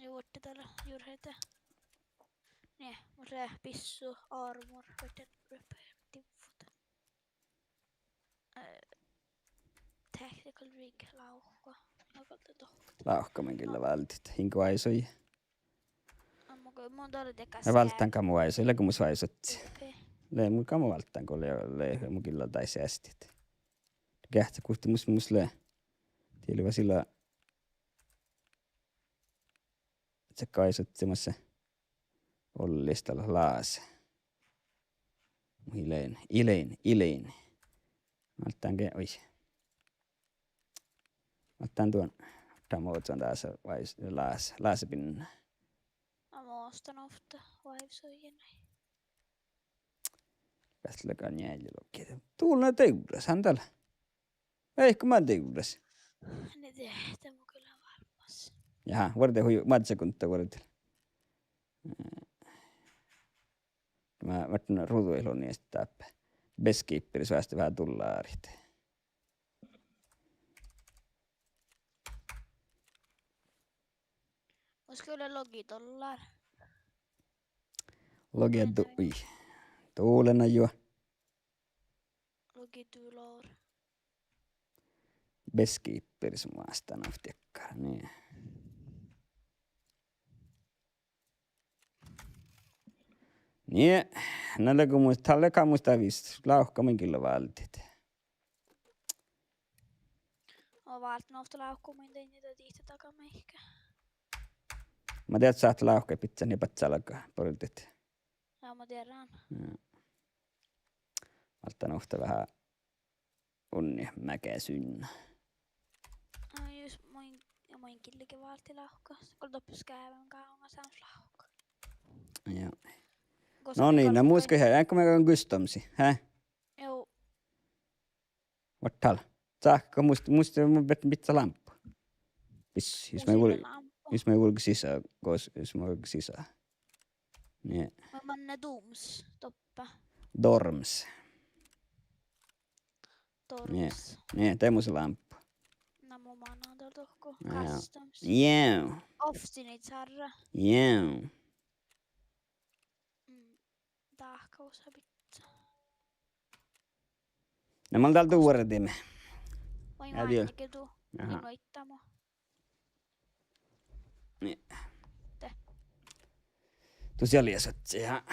Juohke dal jurhete. Nie, mus lea bissu, armor, vaikko repair, divvut. Eh, tactical rig, lávkka. Lávkka mun gilla váldit. Inge váisui. Amma go mun dal de gas. Ja váldán gal mu váisui, leago mus váisut. Okei. Lea mun gal mu váldán go lea, lea mun gilla daid seastit. Geahča guhte mus, mus lea. Diet lea sila. Čakka váisut, masa. Ollis dal lás. Mu ilen, ilen, ilen. Válddán ge, oi. Válddán duon. Dá mo čuon dasa váis-, lás-, lásebinna. A mo ostan ovtta váivsojin. Gal leago njeallje logi. Dullen divrras, han dal. Ei, go man divrras. Nei, de, de mun gal lean vállá. Jaha, vuorre hui, maid sekundda vuorre. Mun, mun ruđain lon eanet dáppe. Beskipperis vástá veahá dullárit. Mun skullen logi dollár. Logi du-, ui. Dullen juo. Logi dollár. Beskippis mu vástán ovtti dakkár, nie. Nie, na lego mu-, dat lea gal mus dat vis, lávkka mun gilla váldit. Mun válden ovtta lávkka mun dainna dihte daga mihkke. Mun dieđán ahte lávkka bidjat nie badjálga bođii. Ja mun dieđán. Ja. Válddán ovtta veahá unni megasunna. No jus mun, ja mun gillege válddit lávkka. Go doppe skeavvá gáŋŋa sámá lávkka. Ja. No niin, na mun gal, ja go mun gustomsi, hä? Joo. Vuorttal. Sáhka mus, mus, mun bidjen lámppu. Bis, jus mun vuol-, jus mun vuolgá sisa, gos, jus mun vuolgá sisa. Nie. Mun manne dooms doppe. Dorms. Nie. Dorms. Nie, de mus lámppu. Na mun mannan dal dohko. Ja. Customs. Joo. Optionit sárra. Joo. Mm. Dahká osa bidjat. Na mun dal duordimin. Vai ja die- váinniige du. Aha. Invoittamo. Nie. De. Tus ja liesat, ja.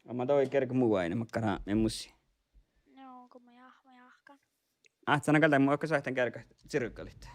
Amma doi gergo mu váinni, makkár hámi musi. Joo, go mun ja-, mun jáhkán. Áhččana gal dan, mun okta sáhtán gergat cirgalit.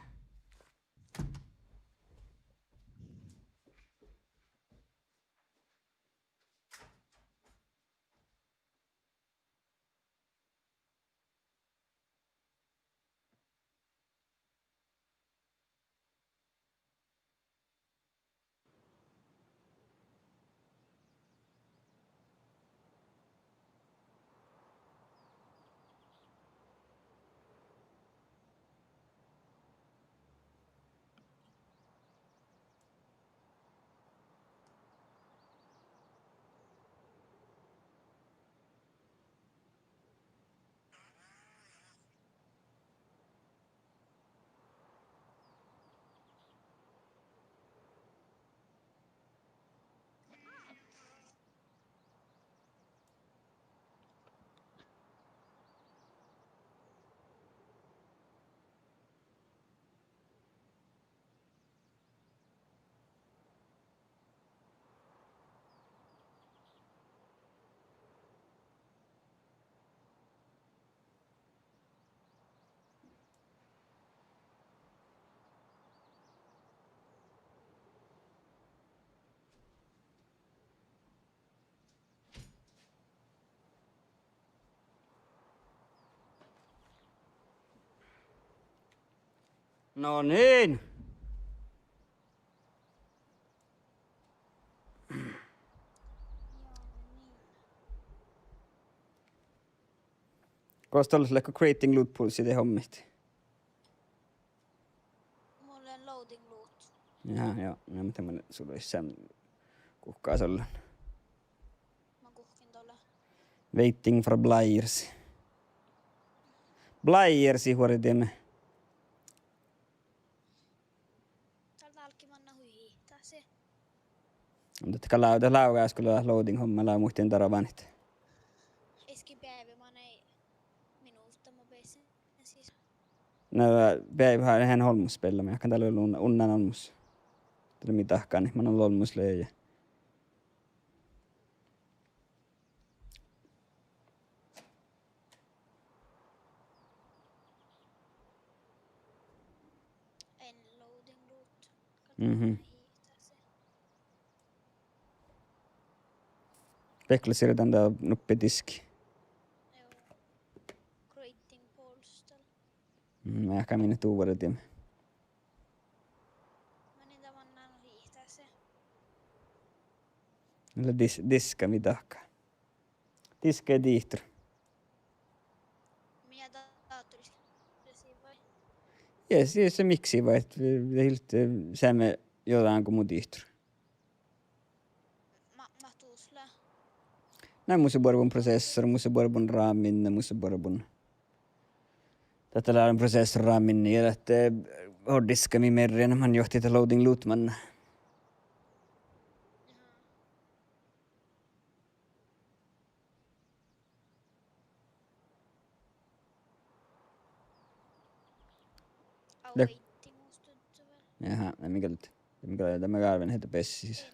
No niin. Gos dat lea, creating loot poolsit dieid hommit? Mun lean loading loot. Ja, ja, ja, muhto mun sul lea sem guhkás ollen. Mun guhkkin dolle. Waiting for players. Playersit vuordiime. Dál dálkki manná hui hihtasi. Muhto gal lávdá, lávgás go lea loading homma, lea muhtin darvánit. Easka beaivi manai minuhta mo bessen sis. Na, beaivvi han olmmoš spellamii, ahte dál lea un-, unnán olmmoš. Dat lea mii dahkan, man olmmoš lea. En loading loot. Mhm. Pehklasirdan dan nuppi diski. Joo. Creating polster. Mm, ja, ka minne duvardim. Manin dan mannan hihtase. Lea dis-, diska mii dahká. Diska ja dihtor. Mii dátoris miksi vai? Ja, si-, se miksi vai, et, eh, hilt, eh, seamma jođán go mu dihtor. Ma-, ma tus lea. Na, mus lea buorebun prosessor, mus lea buorebun ramin, mus lea buorebun. Dat lea prosessor ramin, ja dat, eh, hårddiska mii merriin, man johtit loading loot manná. Le-, aha, de mii gal, de mii gal, de mii gal vieđát ahte beassat sisa.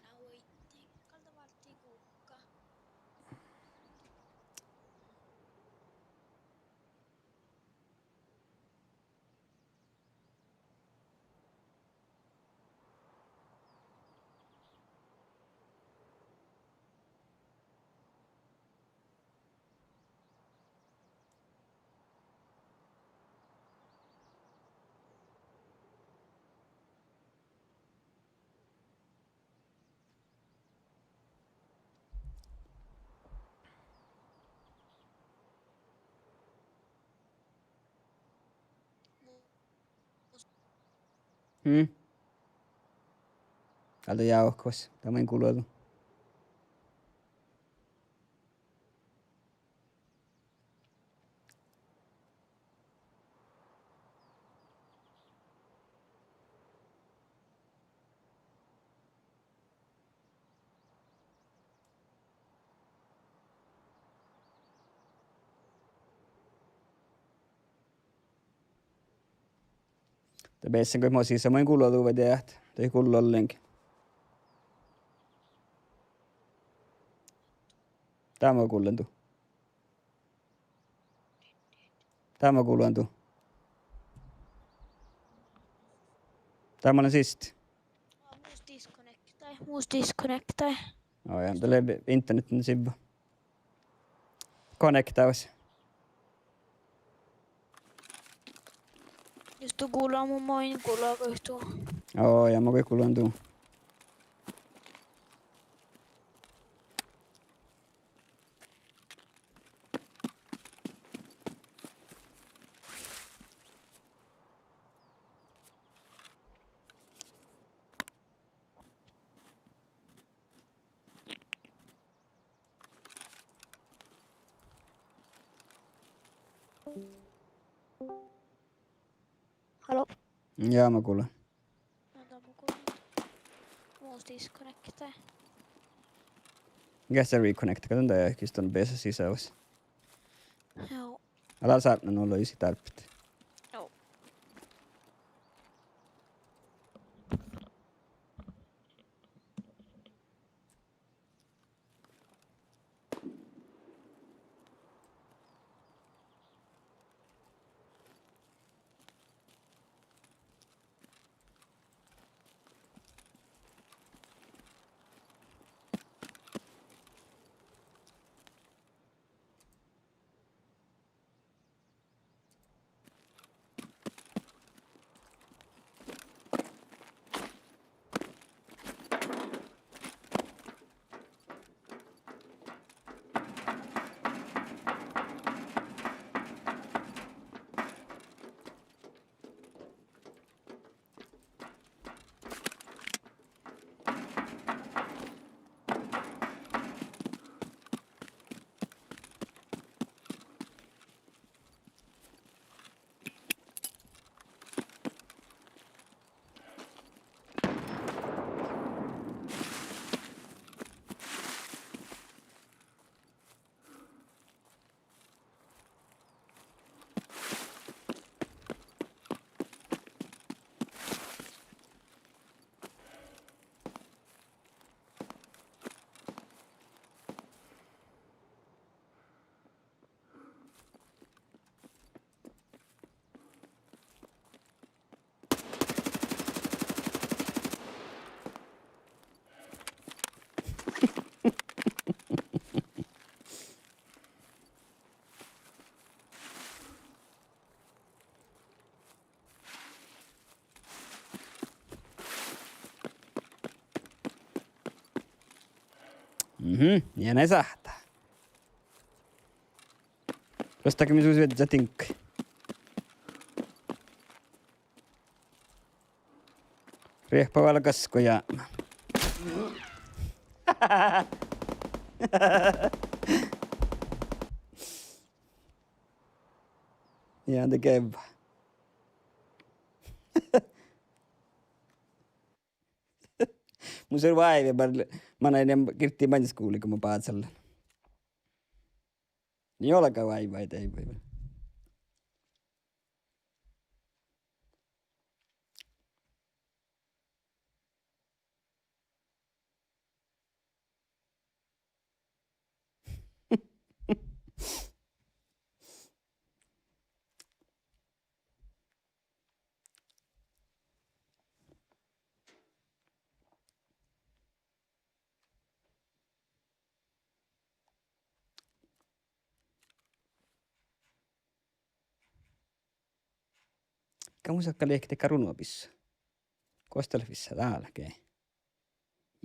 Hm? Ale jávkas, dat main gullu. De bessen go mo sisa main gullu du vai deat, de gullu ollengi. Dá mo gullen du. Dá mo gullen du. Dá mo lean sist. Mus disconnectai, mus disconnectai. Ó ja, dat lei internetten sivva. Connectavas. Jus du gullat, mun main gullan goit du. Ó ja, mun goit gullan du. Hallo? Ja, ma kuulen. No, da ma kuulen. Mus disconnectai. Ges reconnecta, ka don dá kis don beasa sisä vas. Joo. Ale sápmit nu loisi dárpet. Joo. Mhm, ja ne sáhttá. Dostahko mii sus viežžat diŋggaid? Riehpa vel gaskkojápmá. Ja de gevva. Mun servojeavai vel, manai girtti maŋŋel skuvlii go mun bázallen. Ni olga vaiva, ei, ei, ei. Ka mun sáhka leahkit dakkár runo bissat. Gos dat lea bissat? Dál ge.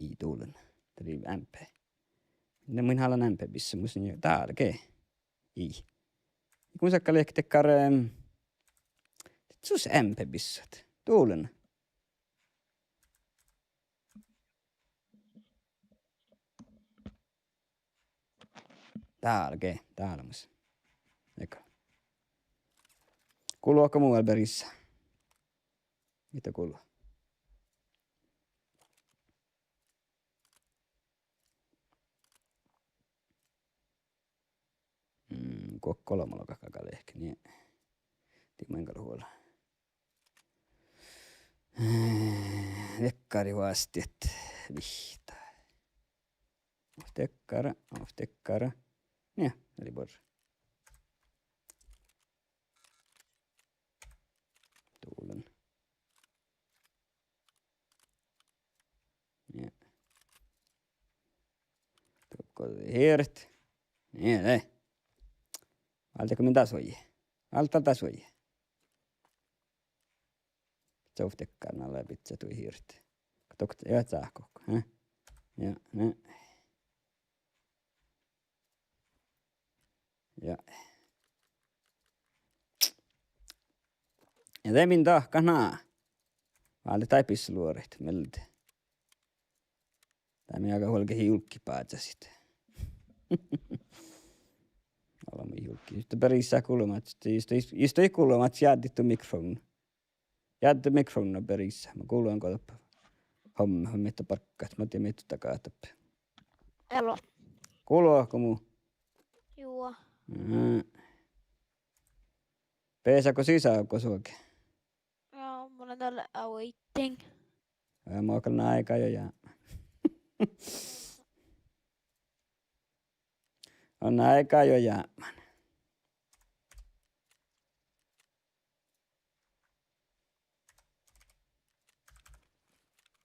Ii, dullen. Triv M P. Na mun hálan M P bissat, mus lea dál ge. Ii. Mun sáhka leahkit dakkár, ehm, sus M P bissat. Dullen. Dál ge, dál mus. Eka. Gulot go mu vel berisat? Mihkke gulot? Mm, go golbma logat galgá leahkit, nie. Dii mun gal huola. Eh, dakkár vástit vihtta. Dakkár, dakkár. Nie, dat lei buorre. Dullen. Nie. Dohko hirt. Nie, de. Válddego min dás vuoji? Válddán dás vuoji? Sovttekkarna lea bidjat dui hirt. Dohko, ja, sáhka. Eh? Ja, ne. Ja. Ja de min dahkat ná. Váldit daid bissat luoraid mielde. Dá mii galggat vuolgit julggiid bážasit. Olbmot julggiid. Juste berisat gulmmaččat, juste, juste gulmmaččat jáddit du mikrofovnna. Jáddit mikrofovnna berisat. Mun gullen go doppe. Homme, homme mii barggat, mii mii dagat doppe. Elo. Gulot go mu? Juo. Mhm. Beassá go sisa go suoge? Joo, mun lean dál waiting. Ja mun gal náigan jo jápmán. Mun náigan jo jápmán.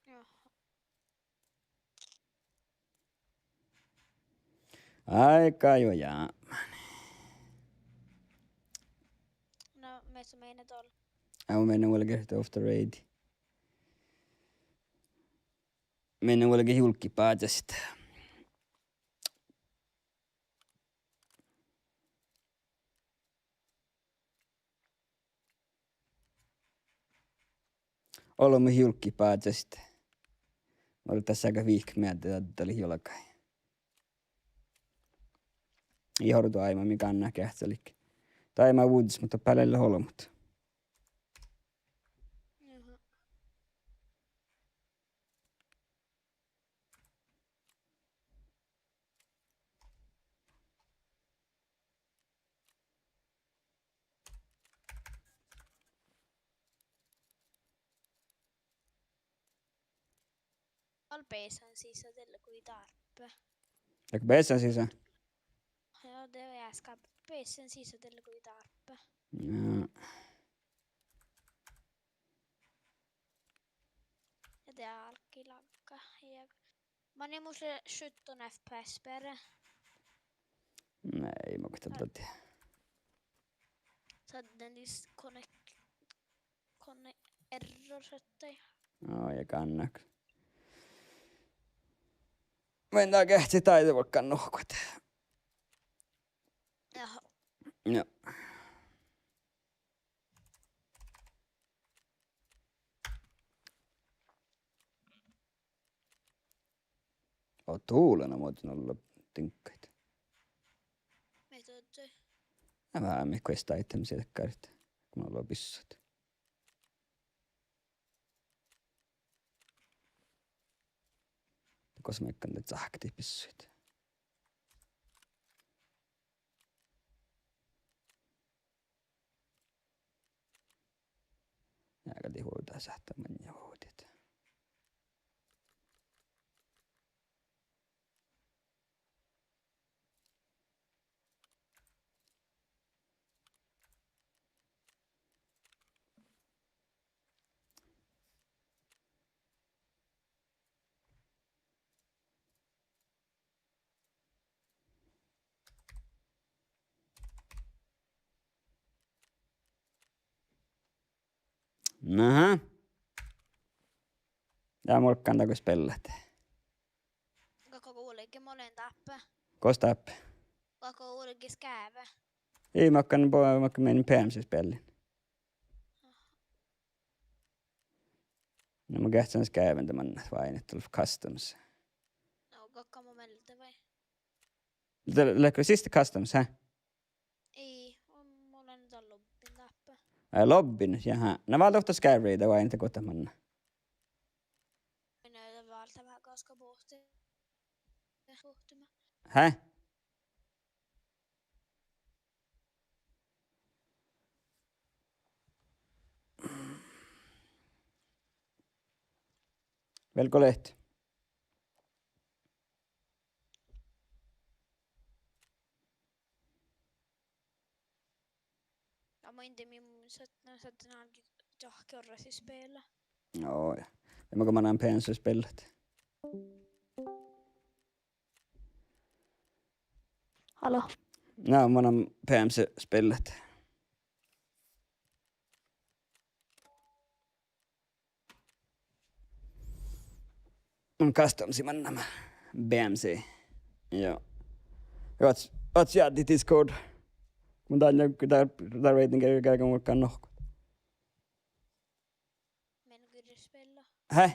Jaha. Áiga juo jápmán. No, mis sa meinat dál? Mun meinaan vuolgit off the raid. Mun meinaan vuolgit julggiid bážasit. Olbmot julggiid bážasit. Mun dasa ge vihkket mielde, dat lei juolga. Ii hordu áiman mii gánná geahččalit. Dáid mat vuđđit, muhto beare lea olbmot. Jaha. Gal beasan sisa dieđusge dáppe. Dáppe beasan sisa? Joo, de easka beasan sisa dieđusge dáppe. Jaa. Ja de álggii lagga. Ja manne mus lea sjutton F P S beare. Nei, ma gohta dodde. Sudden disconnect. Kon error šattai. Aa, ja gánná. Mun dá geahččen dáid vuolggan nohkat. Jaha. Joo. Aa, dullen, mun muitin olla diŋggaid. Mis dodde? Ná, veahá mii quest items dakkárit. Go mun logan bissat. Gos mii galggat sáhttit bissat. Ja gal dii vuovdit sáhttá maŋŋel vuovdit. Aha. Ja muhto dego spellat. Galggat guolge mo lean dáppe? Gos dáppe? Galggat guolge skeavva? Ii, makkár, bo-, makkár mii peamse speallin. Na mun geahččen skeavvan dan mannat vai ahte customs. No, galggat mo mielde vai? Lea-, leago siste customs, hä? Ii, mun lean dan lobbin dáppe. Ai, lobbin, jaha. Na válde ovtta skeavva vai ahte guhtta manná. Minä válden veaháš gaskka bohte-, bohttima. Hä? Vel go leat? Ja mun in dieđe, mii mun sat-, na sat-, na čohkkeorrasi spela. Joo, ja. Ja makkár manan peamse spellat? Hallo. Na, manan peamse spellat. Mun customsiman nama B M C. Joo. Oaččo, oaččo jagi Discord. Mun dan, dan, dan vietin ge-, ge-, ge-, mun gal nohkot. Mii guđđit spela. Hä?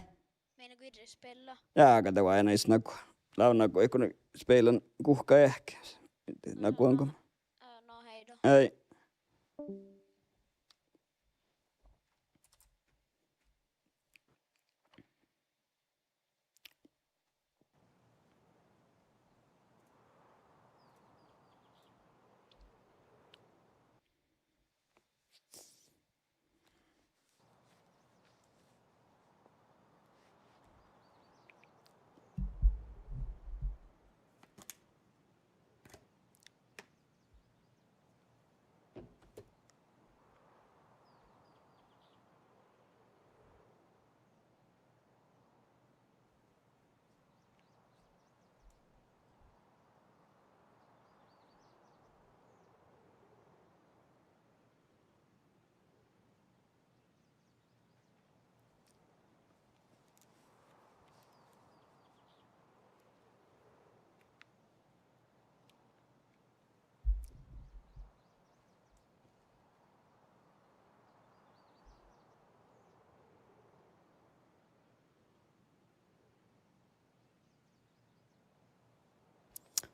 Mii guđđit spela. Ja, aga dat var eanet nagu. Lávdná go, go spellan guhká eahket. Nagu onko. Aa, no hei do. Ei.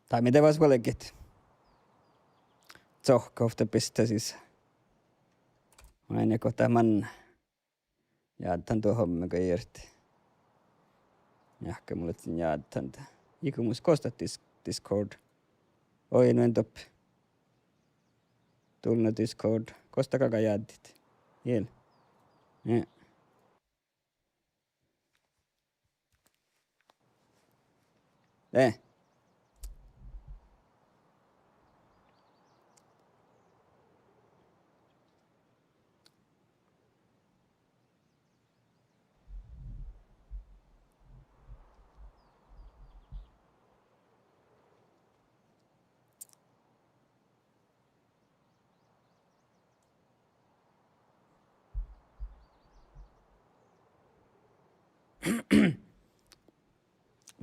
Dá mii de vas vuolgit. Cohkke ovtta bistta sisa. Ain go dat man. Jáddan duo homme go iert. Jahke mun lean jáddan. Iige mus gos dat Dis-, Discord. Oi, nu en doppe. Dulno Discord. Gos dat galgá jáddit? Iel. Ja. Eh.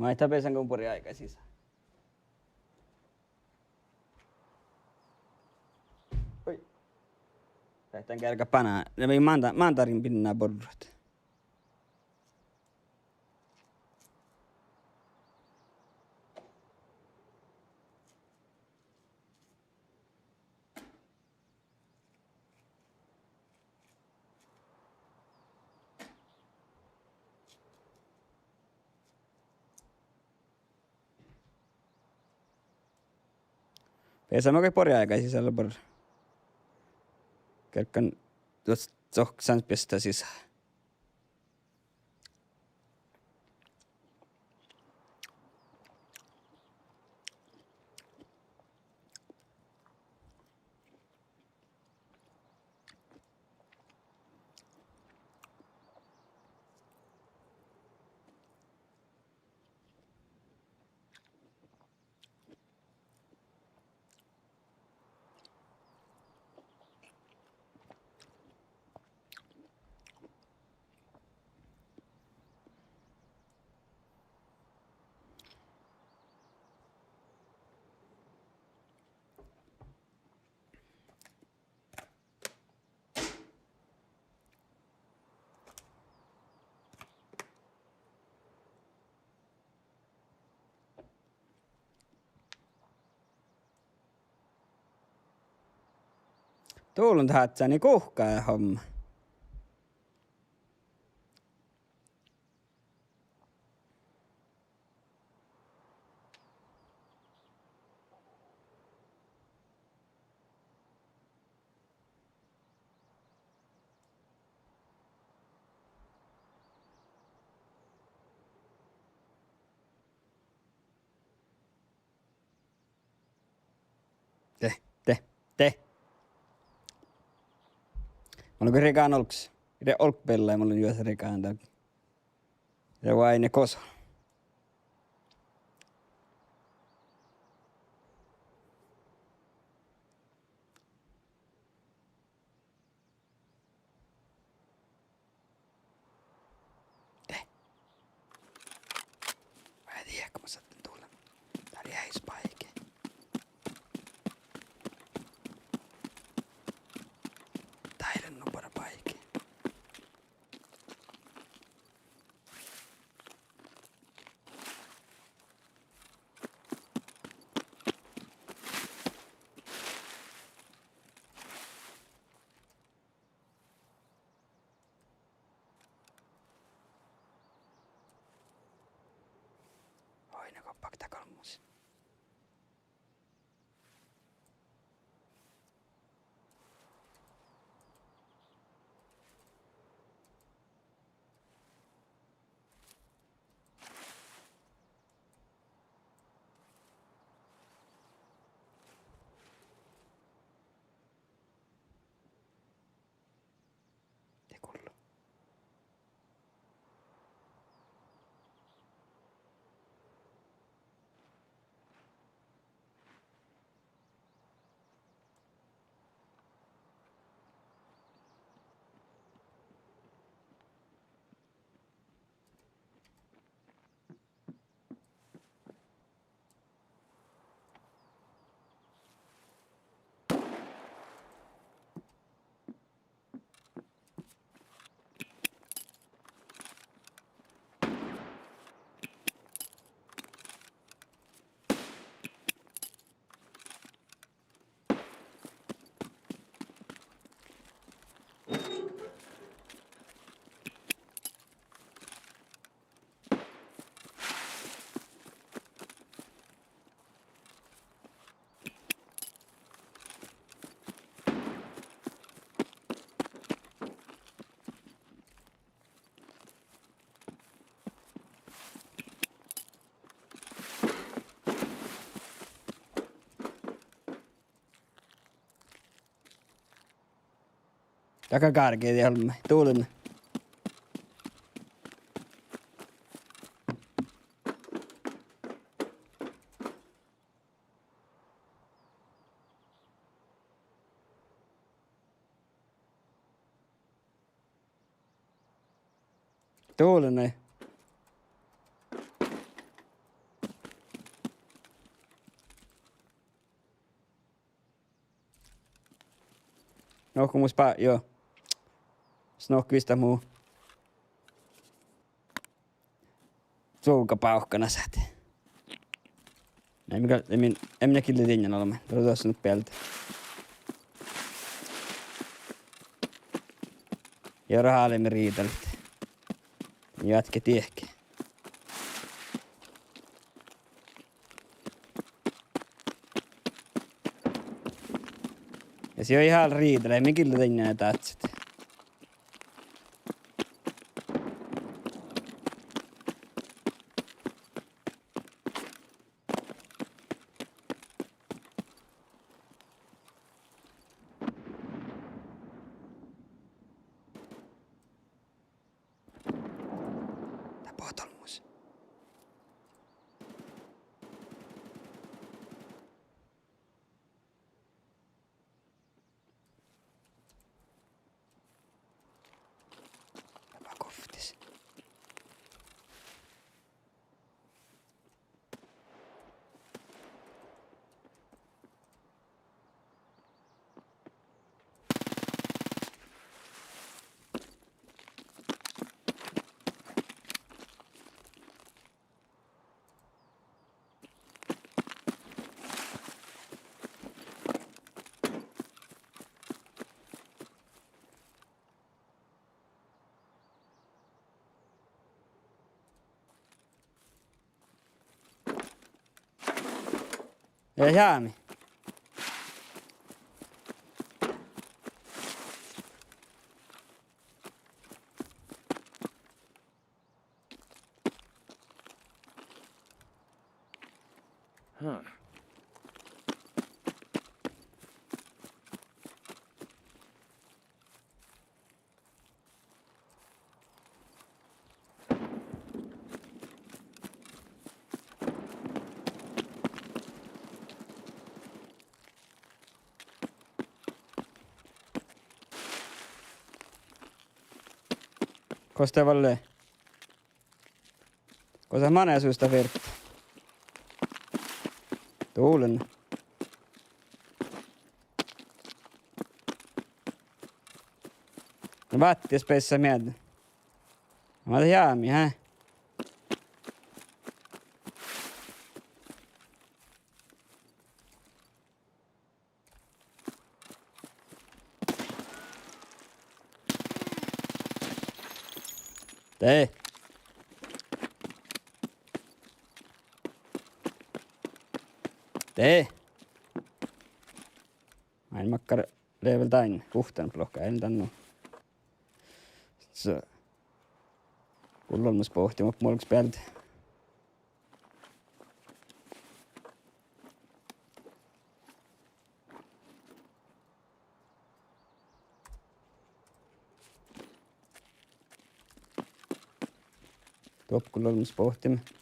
Maid dat beasan go buorre áigá sisa. Oi. Dahje dan gerga banán-, ja mii manda-, mandariinbinna borrat. Beasan go buorre áigá sisa, lea buorre. Gergan duos cohkkesas bistta sisa. Dulun dat házzáni guhká homma. De, de, de. Mun lean rigánan olggos, de olggobeallái mun lean juo rigánan dál. Ja oaidnán gosa. De. Vai diehka, mus ahte dullen. Dá lei eaes báiki. Dá lei nu buorre báiki. Oaidná go bakta galmmus. De gullo. Dakkár gárge dieid olmmái. Dullen. Dullen. Nohkó mus bá-, juo. Snohkivista mu. Suovga bávkkanasat. Eai mii gal, eai mii, eai mii gille diŋggen olbmot. Dolo duossan bealde. Ja ráhkadit riidalit. Ja atge diehke. Ja sii ii hála riidala, eai mii gille diŋggen dáhcet. Dat bohtet olmmoš. Ja jámi. Gos de vel lea? Gos dat maŋŋá sus dat ferte? Duolen. Na váttis bessá mielde. Mat jámi, hää? De. De. Ai, makkár lea vel dain, guhttánoblohka, en dan nu. Sii. Gullolmmas bohtimat muolggas bealde. Doppe gullolmmas bohtimat.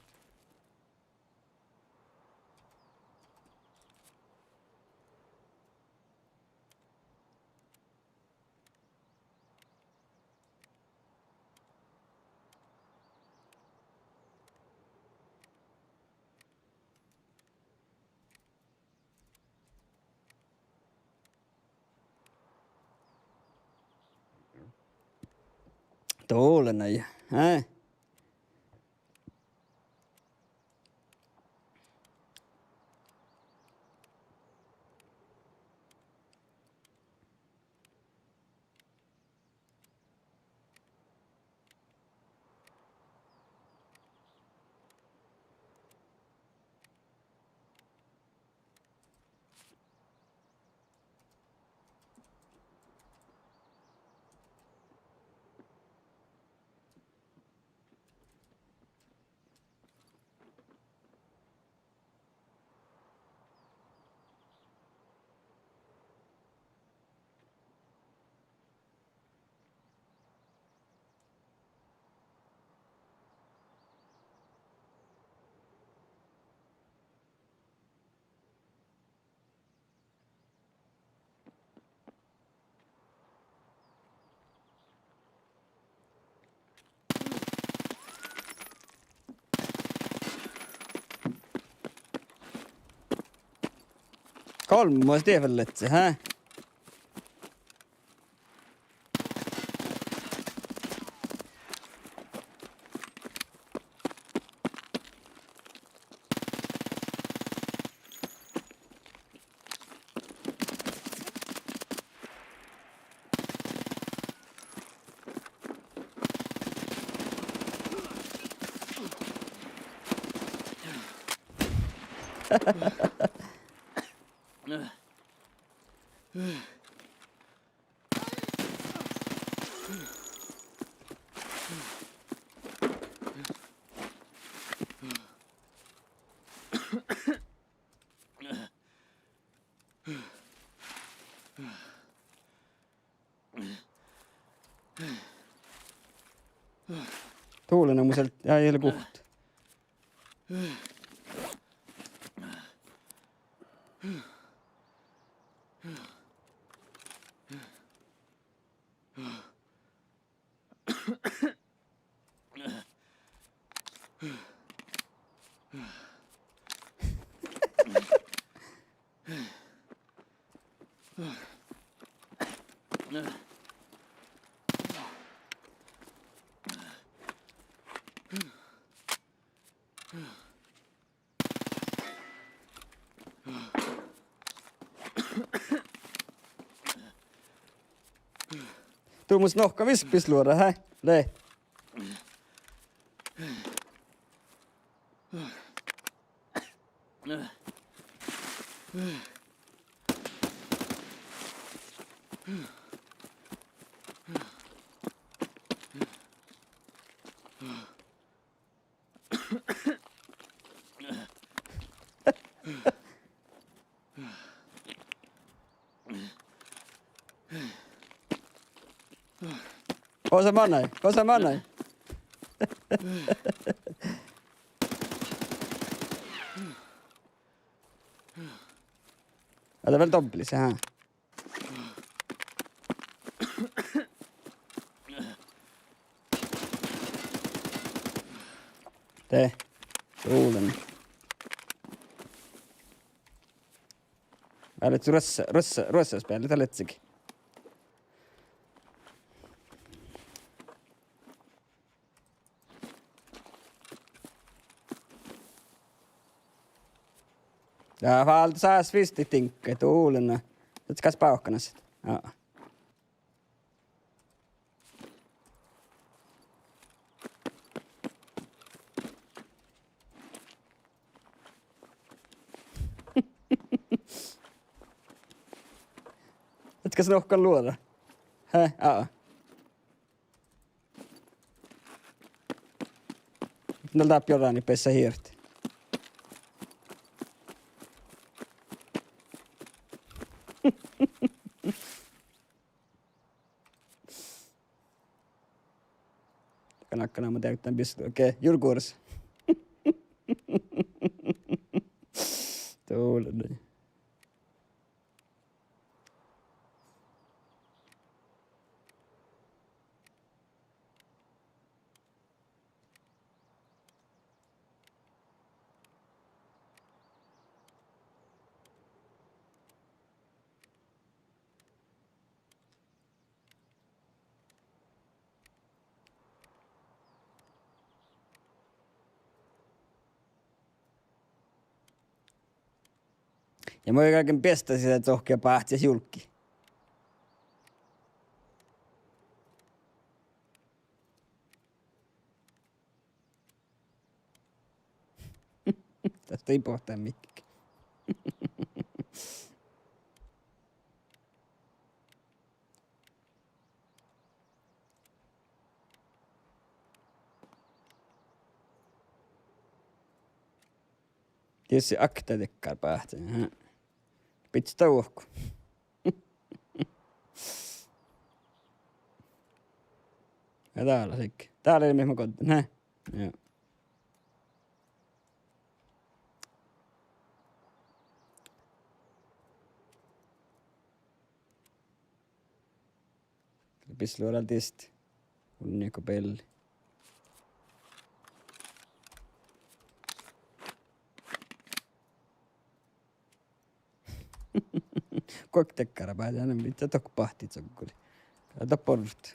Duolen ai, hää? Golmmas die vel lea, hää? Duolen mus el-, ja, ii leat guhtta. Duolen mus nohká visbis luođa, hää? Lea. Gosa manai, gosa manai. Ja dat vel dobbelis, aha. De. Dovden. Vel, ruossa, ruossa, ruossas bealde dat lea ledje. Ja válde sás vistit diŋggaid, dovden. Ahte kas bávkkanasset. Ja. Ahte kas nohkan luođa. He, aa. Na dáppe jorani bessá hirt. Kanakka, na mun deavddan bis-, okei, jurguoras. Dovden. Ja mun galgen beasttasit dat sohki ja báhcci julggi. Dat ii bohte midjiide. Dieđusge okta dakkár báhci, aha. Bidjat dovkku. Ja dál lea sihke. Dál lea mii ma goddin, ne? Joo. Bisloradist. Unni go bealli. Guokte dakkár báhci, na, mii dat dohko bahtti čogguli. Dat borrut.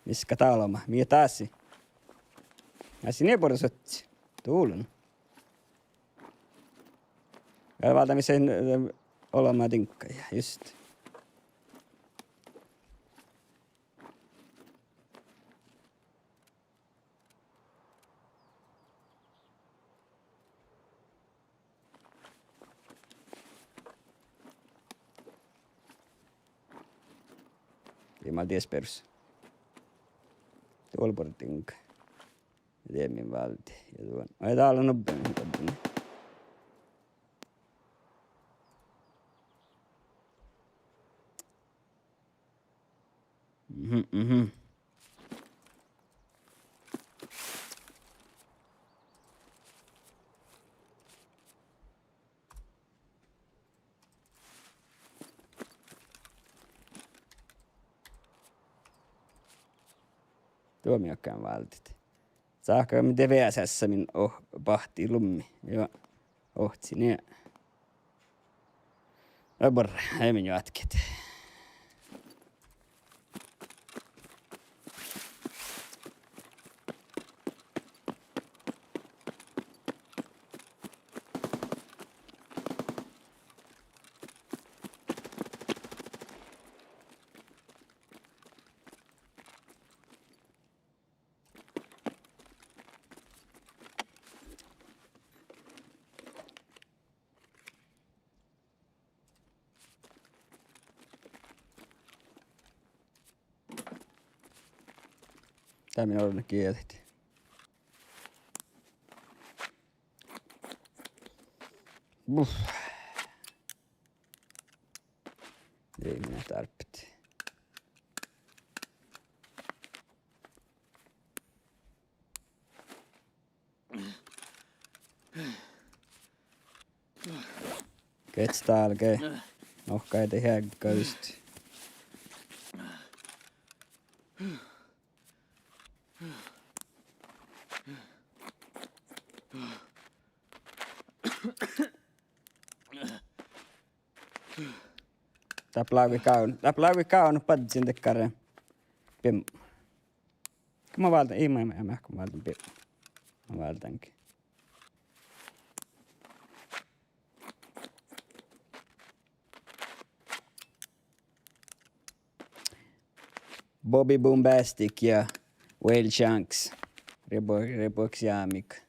Mis gal dál olbmá, mii dat ási. Ási nie borre suotti. Dovden. Ja válde mis in, eh, olbmá diŋggaid, just. Dii mál dies berus. Duolbording. Ja dieđe min válde. Ja duon. Ai, dál lea nubben, nubben. Mhm, mhm. Duo mii galggan váldit. Sáhka mii de veasassa min oh-, bahtti lummi. Joo. Ohcci nie. Oi borre, ai min joatket. Dá mii orrut giehtit. Uf. Ii mii dárbbašit. Geahččat dál ge. Nohká de heagga vist. Dáppe lávii gávdnat, dáppe lávii gávdnat badjin dakkár. Bim. Go mun válddán, ii, mun, mun, mun válddán bim. Mun válddán ge. Bobby Boombastic ja Whale Shanks. Rebu-, rebuksjámik.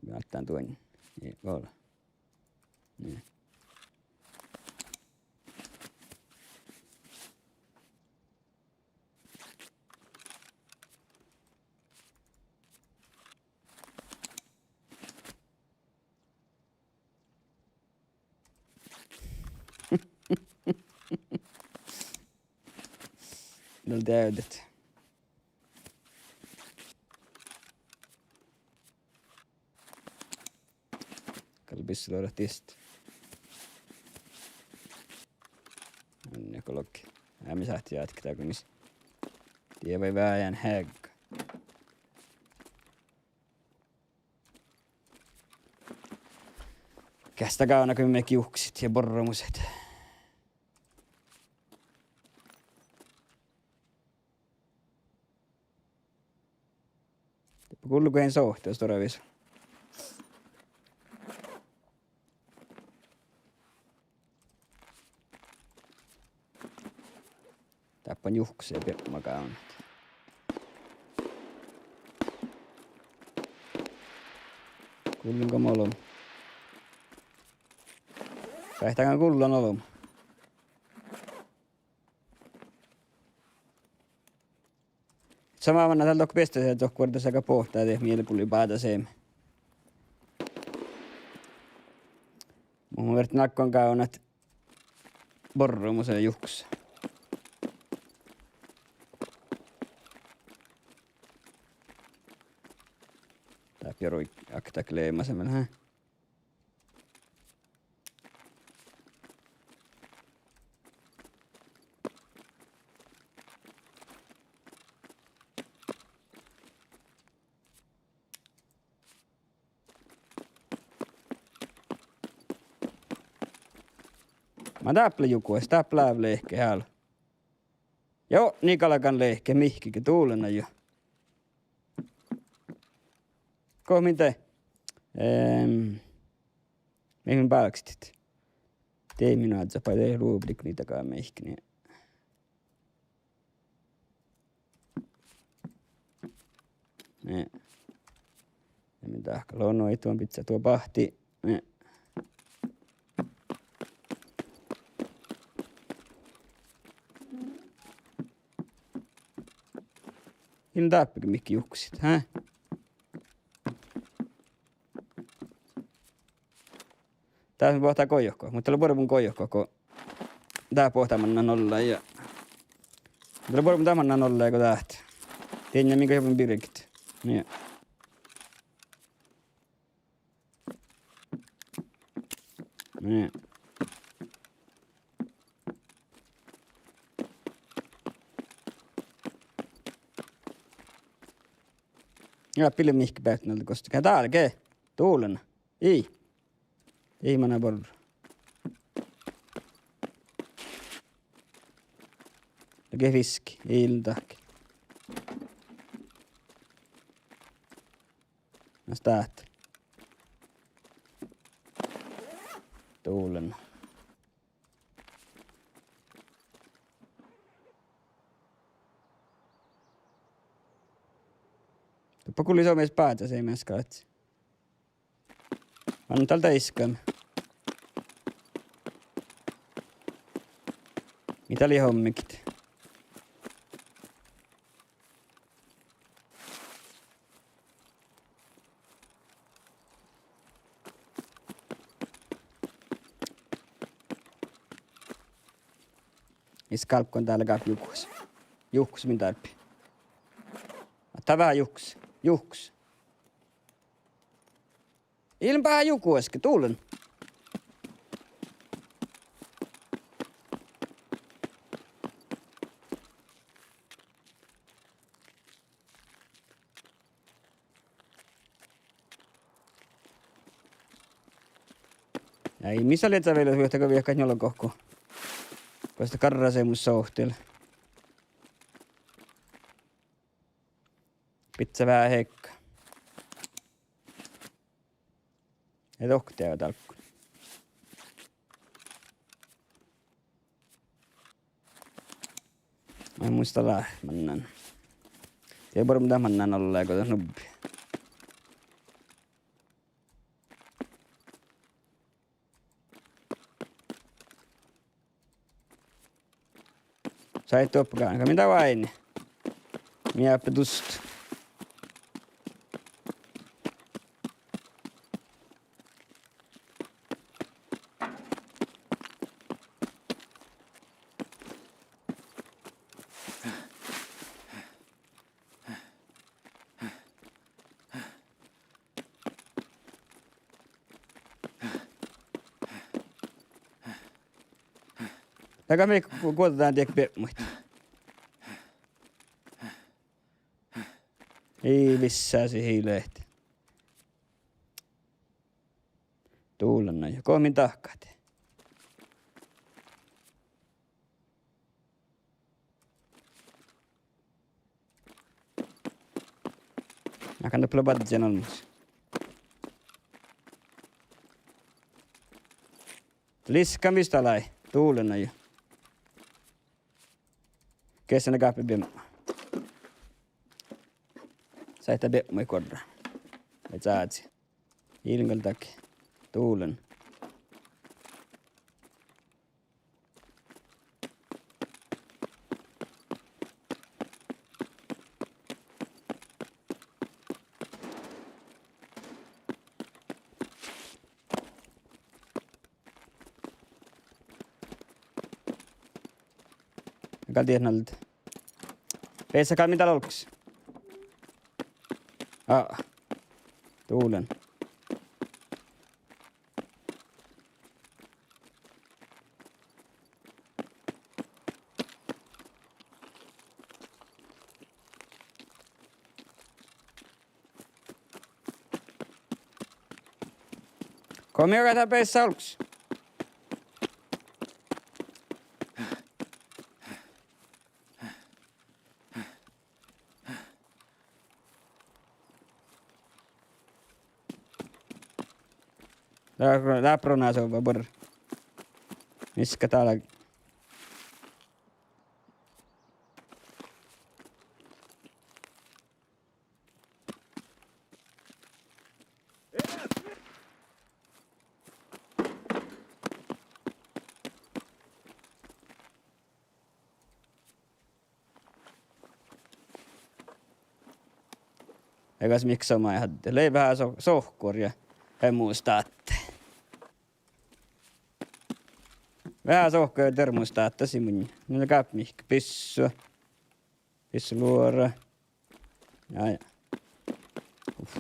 Máttán duon. Ii ol. Nii. Dal deavdet. Gal bissi lorahttá dist. Anne kolke. Ää, mii sáhttit játkat dál go mis. Die vai veaháš heagga. Geahččat gávdnat go mii juhkasit ja borromusit. Dáppe gullo go in sohte, stuorra visu. Dáppe juhkkaset biepmu gávdnat. Gullen go olbmot. Beaivvi gullan olbmot. Somá manná dál dohko beassá dohko vuordásaga boahtá dieid mielgulii báhcá seamma. Muhto mun ferten áiggun gávdnat borromusa ja juhkkaset. Dáppe joruid akta kleema seamma, há. Mas dáppe lea jugus, dáppe lávii lehket álo. Juo, nu galggan lehket mihkkege duollenajo. Go min de, ehm, mii min bálkestit. De min oažžut bai de ruobriikka dakkár mihkkege. Nie. Ja min dahkat lea nu, ii duon bidjat duo bahti. Nie. In dáppe ge mihkkege juhkkasit, há? Dás boahtá goit juo, muhto dat lea buorre mun goit juo go dát boahtá mannan ollá ja. Dat lea buorre mun dát mannan ollá go dát. Dieinna min go joben birget. Nie. Nie. Ja pillin mihkkege bealtnalde gos dat ge dál ge. Duollenajo. Ii. Ii manná borru. Lea ge fiskki, ii lean dahkat. Na stát. Duollenajo. Doppe gulli somás báhcá seamma, skáldit. Mannan dál dieđusge. Mii dat lei hommegit? Is galggan dál gal juhkus. Juhkus min dárbbi. Ahte veahá juhkus. Juhkus. Ilbmá juhkus, duollen. Ai, mis lea dat vel, viehka, viehka njuolga gohko. Gos dat garraseamos sohtel. Bidjá veahá hekka. Ei dohko dieđe dálkku. Ai, musta lea mannán. Dieđe buorre dat mannán ollego dat nubbi. Sáhtát doppe gánga, min dat oaidná. Mii dáppe dust. Daga mii gu-, guođđán diek biepmuid. Ii vissa sii leat. Duollen, go min dahkat. Ahte doppe lea badjel olmmoš. Liskan vista lei, duollen jo. Ges lea gáppe biepmu? Sáhtát biepmuid guorra. Vai čázi. Ilgaldagi. Duollen. Gal dieđán alde. Beassá gal min dál olggos. Aa. Duollen. Go mii oađa beassá olggos. Dá, dá brunasuvva buorre. Mis gal dál lea? Egas mihkke somá hadde. Lei veahá so-, sohkkor ja termostáta. Veahá sohkkor ja termostáta sii mun. Na gal mihkke bissu. Bissu luora. Ja, ja. Uf.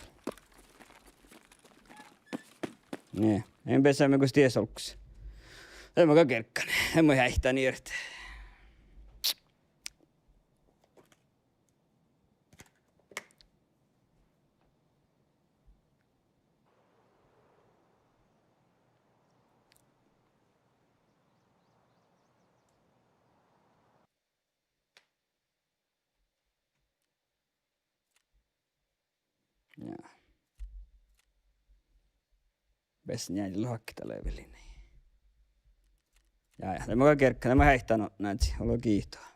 Nie, eai beassá mii gos dies olggos. Eai mo gal gerggan. Eai mo heahtán irt. Ja. Bessen jagi lohkat lea vel. Ja, ja, de mo gal gerggan, de mo heahtán odne, olu giitu.